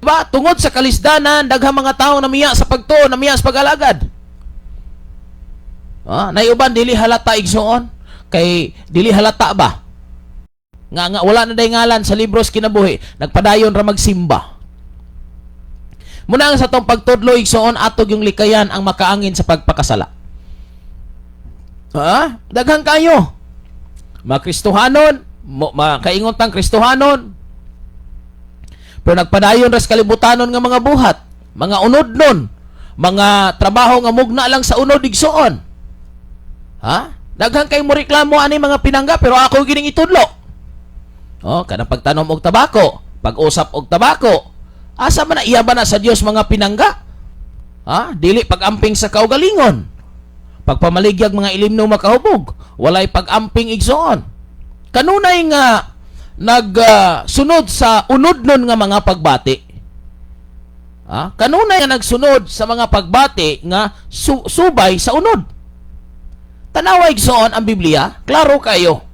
Diba? Tungod sa kalisdanan, daghang mga tao namiya sa pagtuo, namiya sa pag-alagad. Ah, naiuban dili halata, igsoon, kay dili halata ba? Nga nga wala na day ngalan sa libros kinabuhi, nagpadayon ra magsimba. Muna ang sa tong pagtudlo, igsoon, atog yung likayan ang makaangin sa pagpakasala. Ha? Daghang kayo. Mga Kristohanon, makaingon tang Kristohanon, pero nagpadayon ras kalibutanon nga mga buhat, mga unod nun, mga trabaho nga mugna lang sa unod, igsoon. Ha? Daghan kay mo reklamo ani mga pinangga, pero ako gining itudlo. Oh, kanang pagtanom og tabako, pag-usap og tabako. Asa man na, iya ba na sa Dios mga pinangga? Ha? Dili pag-amping sa kaugalingon. Pagpamaligyag mga ilimno makahubog, walay pag-amping, igsoon. Kanunay nga nagsunod sa unod nun nga mga pagbati. Ha? Kanunay nga nagsunod sa mga pagbati nga subay sa unod. Tanawa, igsoon, ang Biblia, klaro kayo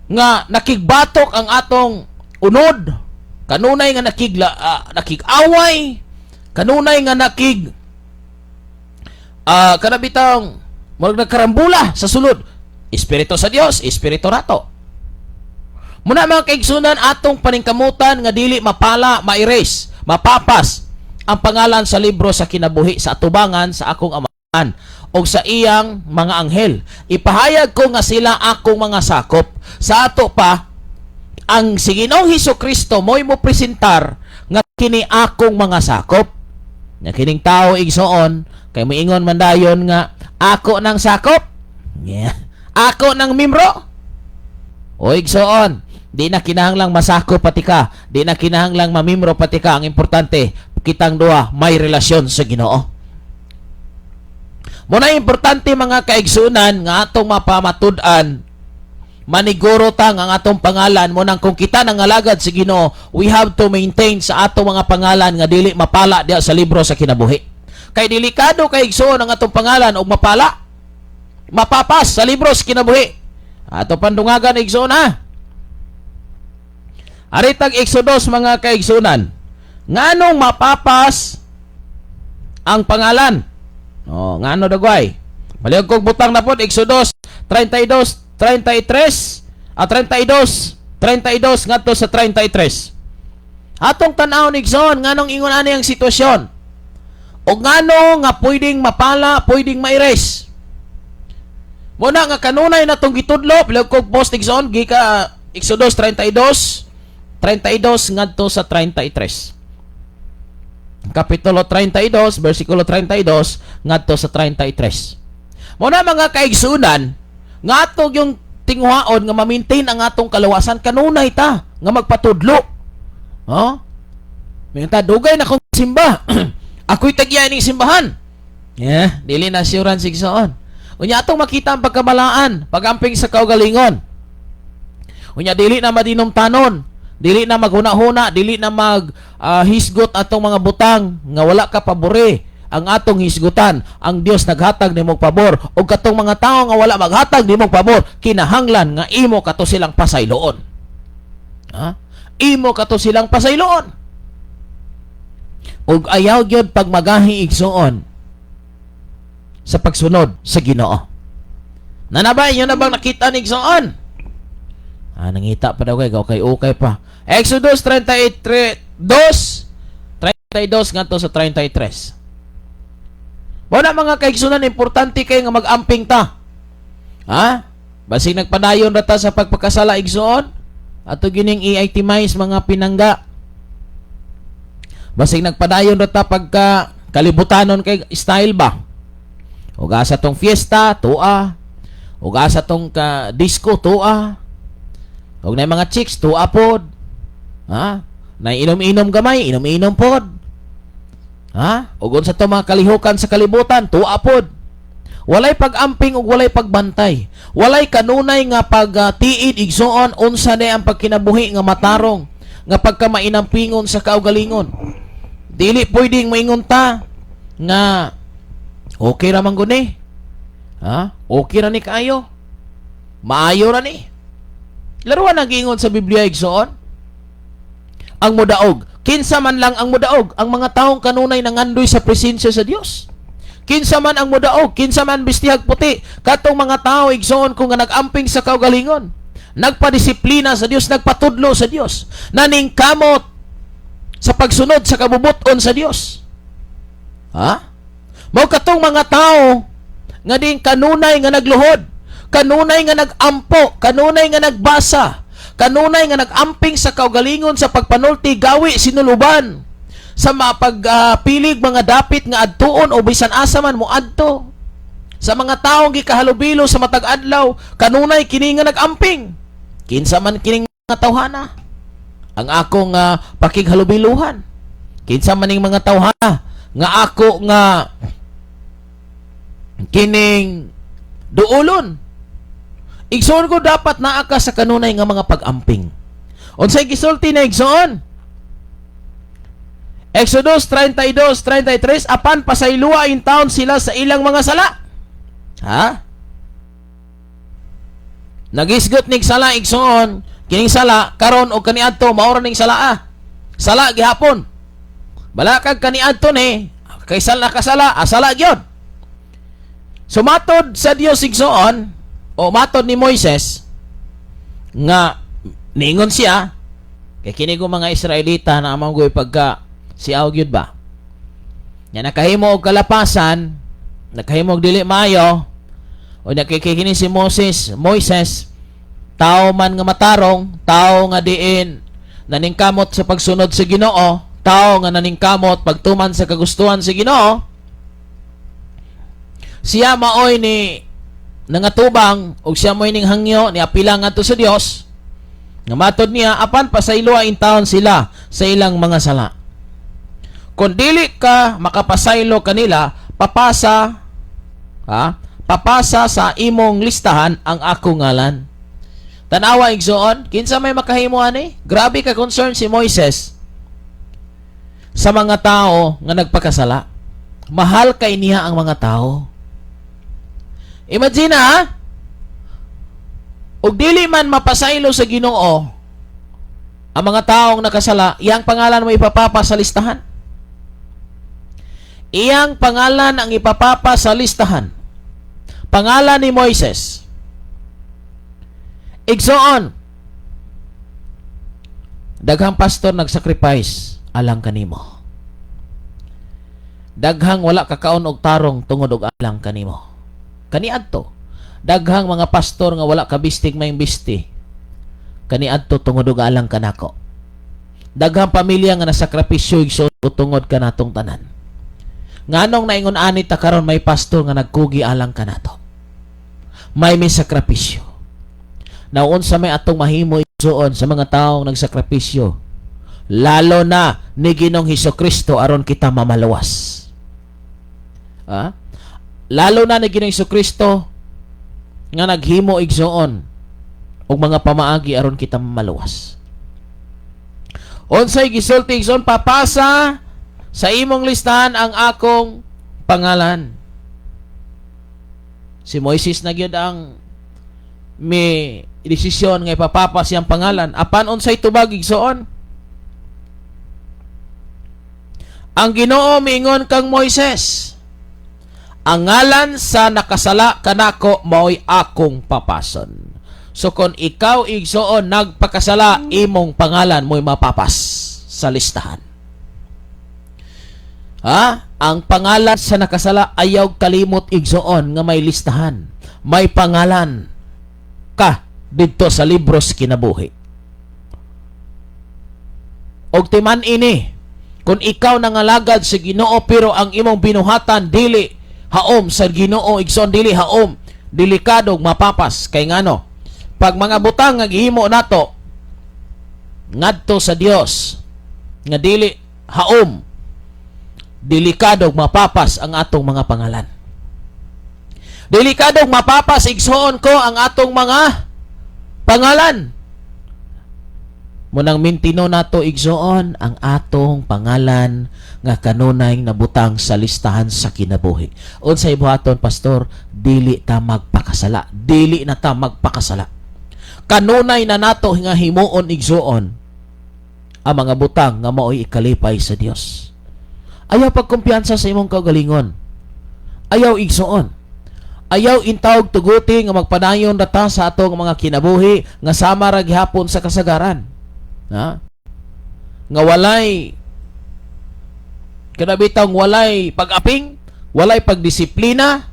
nga nakigbatok ang atong unod, kanunay nga nakig-away, kanunay nga nakig kanabitang murag nagkarambula sa sulod. Espiritu sa Dios, espiritu rato. Muna mga kaigsunan, atong paningkamutan nga dili mapala, ma-erase, mapapas ang pangalan sa libro sa kinabuhi sa atubangan sa akong Amahan o sa iyang mga anghel. Ipahayag ko nga sila akong mga sakop. Sa ato pa, ang si Ginoong Hesus Kristo mo'y mo presentar nga kini akong mga sakop. Nga kining tao, igsoon, kay moingon man dayon nga ako nang sakop. Yeah. Ako nang miyembro. O igsoon, di na kinahanglang masakop pati ka, di na kinahanglang mamimro pati ka. Ang importante, kitang duha may relasyon sa Ginoo. Muna importante, mga kaigsunan, nga atong mapamatud-an, maniguro ta nga ang atong pangalan mo nang kung kita nangalagad sa Ginoo, we have to maintain sa atong mga pangalan nga dili mapala diya sa libro sa kinabuhi. Kay delikado kay, igsoon, ang atong pangalan og mapala, mapapas sa libro sa kinabuhi. Ato pandungagan, igsoon, ha. Aritag Exodus, mga kaigsunan, nganong mapapas ang pangalan? Oh, ngano dagway? Palihog kog butang na pod Exodus 32 33 at 32 32 ngadto sa 33. Atong tan-awon, igsoon, nganong ingon ani ang sitwasyon. O ngano nga pwedeng mapala, pwedeng ma-erase. Muna nga kanunay na tong gitudlo, palihog kog post, igsoon, gika Exodus 32 32 ngadto sa 33. Kapitulo 32, versikulo 32 ngadto sa 33. Muna mga kaigsunan, nga atong yung tinguhaon nga ma-maintain ang atong kalawasan, kanunay ta nga magpatudlo. Oh? May ta dugay na kong simba. Ako'y tagya ning simbahan. Yeah, dili na assurance, igsoon. Unya atong makita ang pagkamalaan, pagamping sa kaugalingon. Unya dili na madinumtanon, dili na maghuna-huna, dili na mag hisgot atong mga butang nga wala ka pabore ang atong hisgutan. Ang Dios naghatag nimong pabor ug katong mga tawo nga wala maghatag nimong pabor, kinahanglan nga imo kato silang pasayloon. Ha? Imo kato silang pasayloon. Ug ayaw gyud pagmagahi, igsoon, sa pagsunod sa Ginoo. Nanabay inyo na bang nakita ni igsoon? Ah, nangita pa daw kay okay okay pa. Exodus 33 2 32 ngadto sa 33. Muna mga kaigsunan, importante kay nga mag-amping ta. Ha? Basig nagpadayon ra ta sa pagpakasala, igsoon, ato gining i-itemize mga pinangga. Basig nagpadayon ra ta pagka kalibutanon kay style ba. Ug asa tong fiesta, tua. Ug asa tong ka disco, tua. Ug na mga chicks, tua pod. Ha? Na inom-inom gamay, inom-inom pod. Ha? Ug unsa to mga kalihukan sa kalibutan, tuwa pod. Walay pag-amping ug walay pagbantay. Walay kanunay nga pagtiid, igsoon, unsa ni ang pagkinabuhi nga matarong, nga pagkamainampingon sa kaugalingon. Dili pwedeng moingon ta nga okay ra man gud ni. Ha? Okay ra ni kaayo. Maayo ra ni. Laruan ang giingon sa Biblia, igsoon. Ang mudaog. Kinsa man lang ang mudaog? Ang mga taong kanunay nangandoy sa presensya sa Dios. Kinsa man ang mudaog? Kinsa man bistihag puti? Katong mga tao, igsoon ko, nga nag-amping sa kaugalingon. Nagpadisiplina sa Dios, nagpatudlo sa Dios. Naningkamot sa pagsunod sa kabubuton sa Dios. Ha? Mao katong mga tao nga din kanunay nga nagluhod, kanunay nga nagampo, kanunay nga nagbasa, kanunay nga nagamping sa kaugalingon sa pagpanulti gawi sinuluban, sa mapagpilig mga dapit nga adtuon o bisan asa man mo adto, sa mga taong gikahalubilo sa matag adlaw, kanunay kini nga nagamping. Kinsa man kining mga tawhana ang akong pakighalubiluhan? Kinsa man ning mga tawhana nga ako nga kining duulon? Igsoon ko, dapat naa ka sa kanunay nga mga pag-amping. Unsay gisulti na, igsoon? Exodus 32:33, "Apan pasaylua intawon sila sa ilang mga sala." Ha? Nagisgot nig sala, igsoon, kining sala karon o kaniadto mao ra ning sala ah. Sala gihapon. Balakag kaniadto ni kay sala kasala, asala gyud. So matod sa Dios, igsoon, o matod ni Moises nga niingon siya kay kini ko mga Israelita na amang goy pagka si gyud ba. Nya nakahimo og kalapasan, nakahimo og dili maayo, o nakikini si Moises, tao man nga matarong, tao nga diin naningkamot sa pagsunod sa Ginoo, tao nga naningkamot pagtuman sa kagustuhan sa Ginoo. Siya maoy ni nangatubang ug siya mo'y ning hangyo ni apila ngadto sa Dios nga matod niya, "Apan pasayloa intawon sila sa ilang mga sala. Kung dili ka makapasaylo kanila, papasa, ha, papasa sa imong listahan ang akong ngalan." Tanawa, igsoon, kinsa may makahimo ani? Grabe ka concern si Moises sa mga tao nga nagpakasala. Mahal kay niya ang mga tao. Imagine ha, ug dili man mapasaylo sa Ginoo ang mga taong nakasala, iyang pangalan mo ipapapa sa listahan. Iyang pangalan ang ipapapa sa listahan. Pangalan ni Moises. Igsoon, daghang pastor nagsacrifice alang kanimo. Daghang wala kakaon og tarong tungod og alang kanimo. Kaniadto. Daghang mga pastor nga wala kabistig maayong bisti kaniadto tungod og alang kanako. Daghang pamilya nga nasakripisyo, igsoon, tungod kanatong tanan. Nganong naingon ani ta karon, may pastor nga nagkugi alang kanato. May sakripisyo. Naunsa may atong mahimo, igsoon, sa mga taong nagsakripisyo? Lalo na ni Ginoong Hesus Kristo aron kita mamaluwas. Ha? Lalo na ni Ginoong Hesus Kristo nga naghimo, igsoon, og mga pamaagi aron kita mamaluwas. Unsay gisulti, igsoon? "Papasa sa imong listahan ang akong pangalan." Si Moises na gyud ang may desisyon nga ipapapa siyang pangalan. Apan unsay tubag, igsoon? Ang Ginoo miingon kang Moises, "Ang ngalan sa nakasala kanako mao'y akong papason." So kung ikaw, igsoon, nagpakasala, imong pangalan mo'y mapapas sa listahan. Ha? Ang pangalan sa nakasala, ayaw kalimot, igsoon, nga may listahan. May pangalan ka didto sa libros kinabuhi. Og timan ini, kung ikaw nangalagad sa Ginoo pero ang imong binuhatan dili haom sa Ginoo, igsoon, dili haom, delikado mapapas kay ngano? Pag mga butang nga gihimo nato ngadto sa Dios nga dili haom, Delikado mapapas ang atong mga pangalan. Delikado mapapas, igsoon ko, ang atong mga pangalan. Munang mintino nato, igsoon, ang atong pangalan nga kanunay nabutang sa listahan sa kinabuhi. Unsay buhaton, pastor? Dili ta magpakasala. Dili na ta magpakasala. Kanunay na nato nga himuon, igsoon, ang mga butang nga maoy ikalipay sa Dios. Ayaw pagkumpiyansa sa imong kaugalingon. Ayaw, igsoon. Ayaw intawog tuguti nga magpadayon rata sa atong mga kinabuhi nga sama ra gihapon sa kasagaran. Ha? Nga walay kanabitang walay pag-aping, walay pagdisiplina,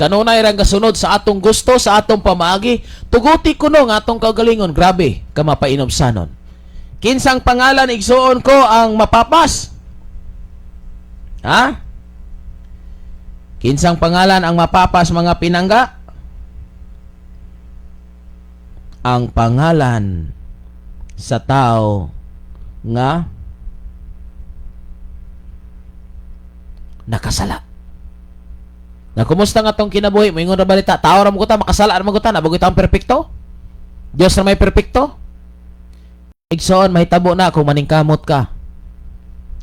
kanunay ra gasunod sa atong gusto, sa atong pamaagi, tuguti kuno nga atong kaugalingon, grabe ka mapainubsanon. Kinsang pangalan, igsuon ko, ang mapapas? Ha? Kinsang pangalan ang mapapas, mga pinangga? Ang pangalan sa tao nga nakasala. Na kumusta nga tong kinabuhi? Moingon ra balita, tao ra mo ta, makasala ra mo ta, nabagoy taong perpekto. Dios ra may perpekto. Igsoon, mahitabo na kung maningkamot ka.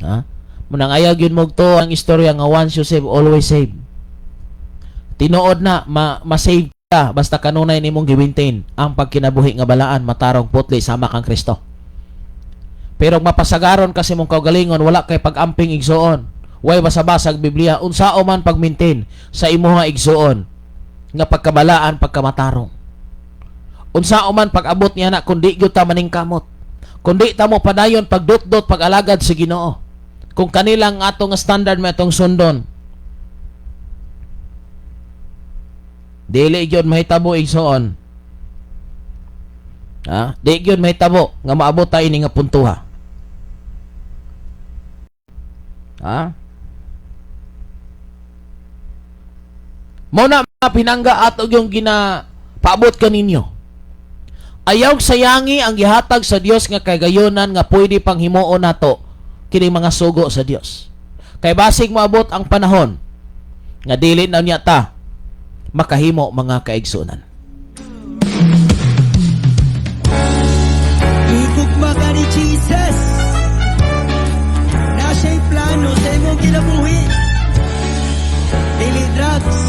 Ha? Munang ayaw gyud mo to ang istorya nga once you save, always save. Tinuod na ma-save ka basta kanunay nimong gi-maintain ang pagkinabuhi nga balaan, matarong, putli sama kang Kristo. Pero mapasagaron kasi mong kaugalingon, wala kay pag-amping, igsoon. Way basa-basag Biblia, unsao man pag-maintain sa imuha, igsoon, nga pagkabalaan, pagkamatarong? Unsao man pag-abot niya na kung di gyud ta maningkamot? Kung di ta mo padayon pagdutdot pag-alagad sa Ginoo? Kung kanilang atong standard may atong sundon, dili gyud mahitabo, igsoon. Ha? Di gyud mahitabo nga maabot tayo ini nga puntuha. Ha? Mao na, mga pinangga, ato yung ginapaabot kaninyo. Ayaw sayangi ang gihatag sa Dios nga kagayonan nga pwede pang himuon nato kini mga sugo sa Dios. Kay basig moabot ang panahon nga dili na niya ta makahimo, mga kaigsunan. Igugma ka ni Jesus. Na siya'y plano sa imong kinabuhi. Dili drugs,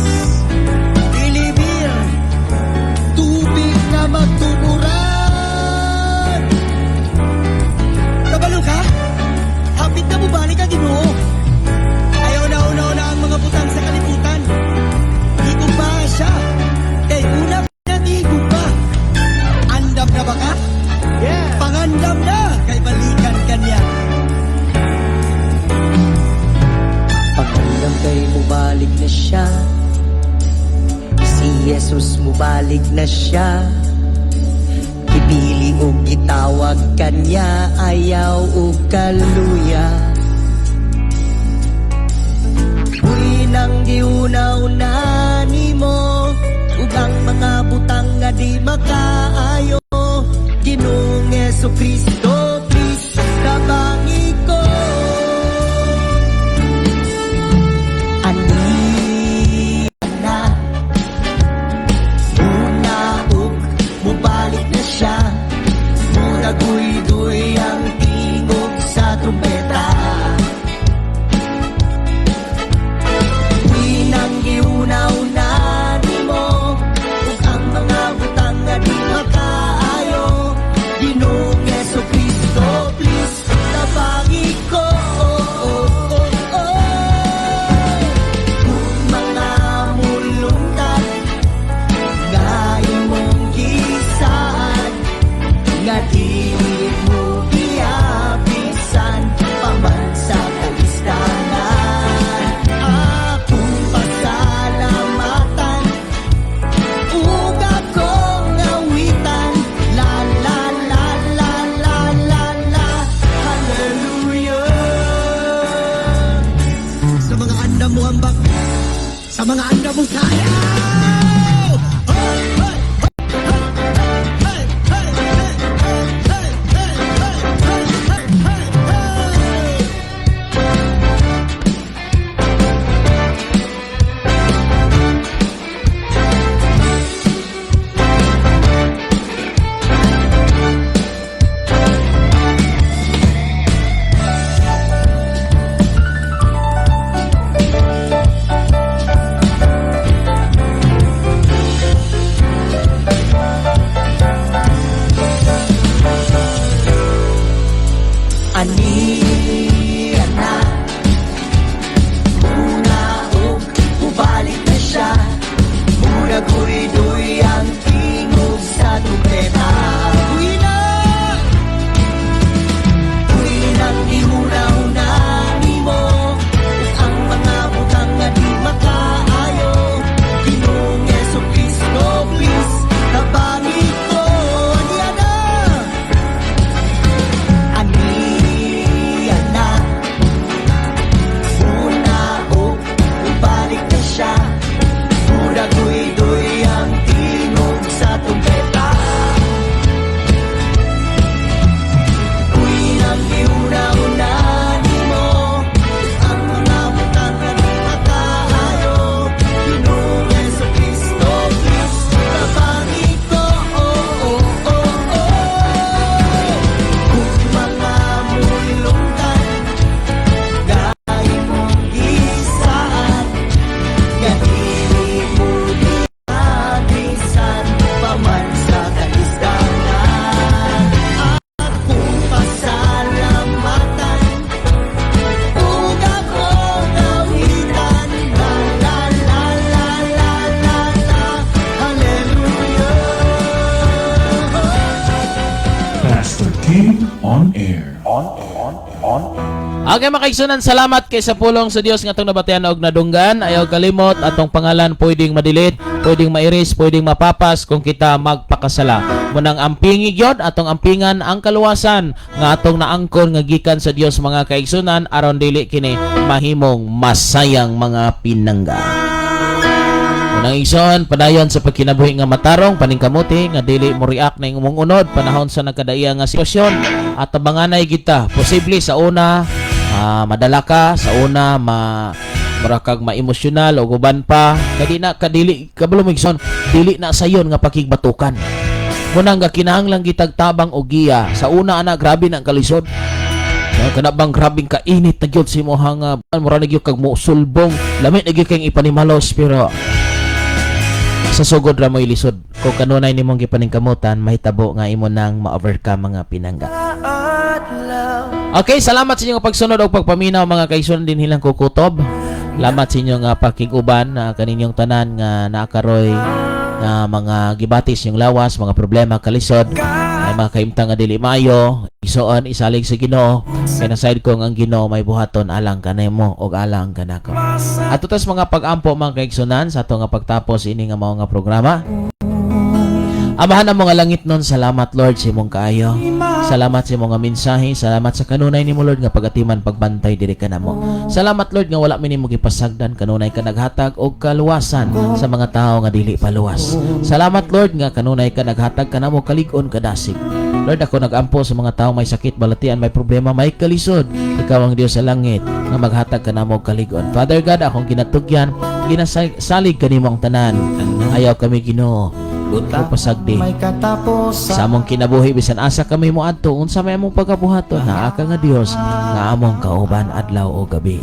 dili beer, tubig na magtuburan. Kabalo ka? Hapit na mubalik ang Ginoo. Ayaw na una na ang mga butang sa kalibutan. Higugma siya. Kay una nang higugma. Andam na ba ka? Yeah. Pangandam na kay balikan kanya. Pangandam kay mubalik na siya. Si Jesus, mubalik na siya. Gipili og gitawag kanya, ayaw og kaluya. Uy nang giunaw na nimo ug ang mga butang nga di makaayo. Ginoong Hesus Kristo, please tabangi ko. Ani na una ug mubalik na siya. Muna duy ang tingog sa trumpeta. Winang giunaw na nimo ug ang mga butang nga di On Air. Okay, mga kaigsunan, salamat kay sa pulong sa Dios nga atong nabatian og nadunggan. Ayaw kalimot, atong pangalan pwedeng ma-delete, pwedeng ma-erase, pwedeng mapapas kung kita magpakasala. Munang ampingi gyud atong ampingan ang kaluwasan nga atong naangkon nga gikan sa Dios, mga kaigsunan, aron dili kini mahimong masayang, mga pinangga. Unang igsoon, padayon sa pagkinabuhi nga matarong, paningkamuti, nga dili mo react na imong unod, panahon sa nagkadaiya nga sitwasyon, at tabanganay kita. Posible sa una, madala ka, sa una, mura kag ma-emosyonal o guban pa. Kadi na, kadili, kabalo mo, igsoon, dili na sayon nga pakigbatukan. Munang ga kinahanglan gitag tabang o giya. Sa una, ana, grabe na ang kalisod. Ya, kana bang grabing kainit na gyud sa imong nga mura na gyud kag mo sulbong, lami na gyud kayong ipanimalos, pero sa sugod ra mo'y lisod. Kung kanunay nimong gipaningkamutan, mahitabo nga imo nang ma-overcome, mga pinangga. Okay, salamat sa inyong pagsunod og pagpaminaw, mga kaigsoon, din hilang kukutob. Salamat sa inyong pakig-uban na kaninyong tanan nga naakaroy nga mga gibatis yung lawas, mga problema, kalisod, ay mga kaimtang nga dili maayo, isuon isalig sa Ginoo. Kay nasayod ko nga ang Ginoo may buhaton alang kanimo ug alang kanako. At tutas mga pag-ampo, mga kaigsunan, sa ato nga pagtapos ini nga mao nga programa. Amahan ang mga langit nun, salamat, Lord, sa imong kaayo. Salamat sa imong nga mensahe, salamat sa kanunay nimo, Lord, nga pagatiman, pagbantay diri kanamo. Salamat, Lord, nga wala mi nimo gipasagdan, kanunay ka naghatag og kaluwasan sa mga tawo nga dili paluwas. Salamat, Lord, nga kanunay ka naghatag kanamo kalig-on, kadasig. Lord, ako nagampo sa mga tao may sakit, balatian, may problema, may kalisod. Ikaw ang Dios sa langit nga maghatag kanamo og kalig-on. Father God, akong ginatugyan, ginasalig kanimo ang tanan. Ayaw kami, Ginoo, pasagdi May katapusan. sa among kinabuhi bisan asa kami moadto, unsa may among pagabuhaton, naa ka nga Dios nga among kauban adlaw o gabi.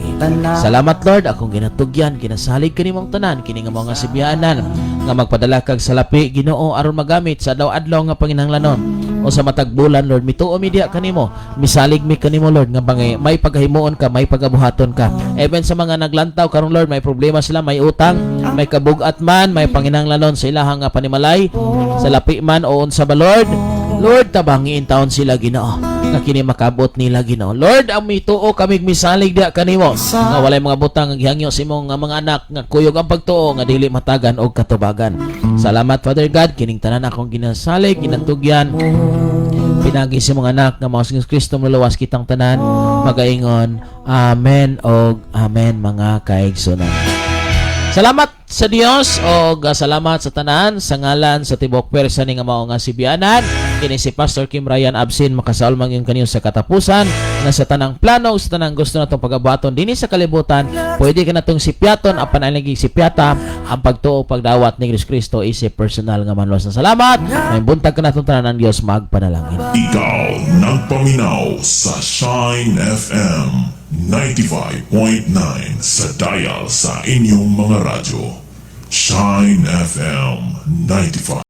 Salamat, Lord. Akong ginatugyan, ginasalig kanimong tanan kini nga mga sibianan nga magpadala kag salapi, Ginoo, aron magamit sa adlaw-adlaw nga panginahanglanon o sa matag bulan. Lord, mituo mi diha kanimo, misalig mi kanimo, Lord, nga bangay may paghimuon ka, may pagabuhaton ka. Even sa mga naglantaw karon, Lord, may problema sila, may utang, may kabugat man, may panginahanglanon sa ilahang nga panimalay, salapi man o unsa ba, Lord. Lord, tabangiin taon sila, Ginoo, nga kini makabot nila, Ginoo. Lord, ang mituo kami, misalig diha kanimo nga walay mga butang ang gihangyo sa imong nga mga anak nga kuyog ang pagtuo nga dili matagan og katubagan. Salamat, Father God. Kining tanan akong ginasalig, ginatugyan pinagi sa mga anak nga mao si Kristo muluwas kitang tanan. Magaingon amen og amen, mga kaigsunan. Salamat sa Dios og salamat sa tanan sa ngalan sa tibok pwersa ni nga mao nga sibianan. Kini si Pastor Kim Ryan Absin, makasaol man yung kaniyo sa katapusan nga sa tanang plano, sa tanang gusto natong pagabuhaton dinhi sa kalibutan, pwede ka natong sipyaton, apan ang lagi sipyata ang pagtuo, pagdawat ni Kristo Kristo isip personal nga manluwas. Na salamat, may buntag ka natong tanan, ang Dios magpanalangin. Ikaw nagpaminaw sa Shine FM 95.9 sa dial sa inyong mga radyo. Shine FM 95.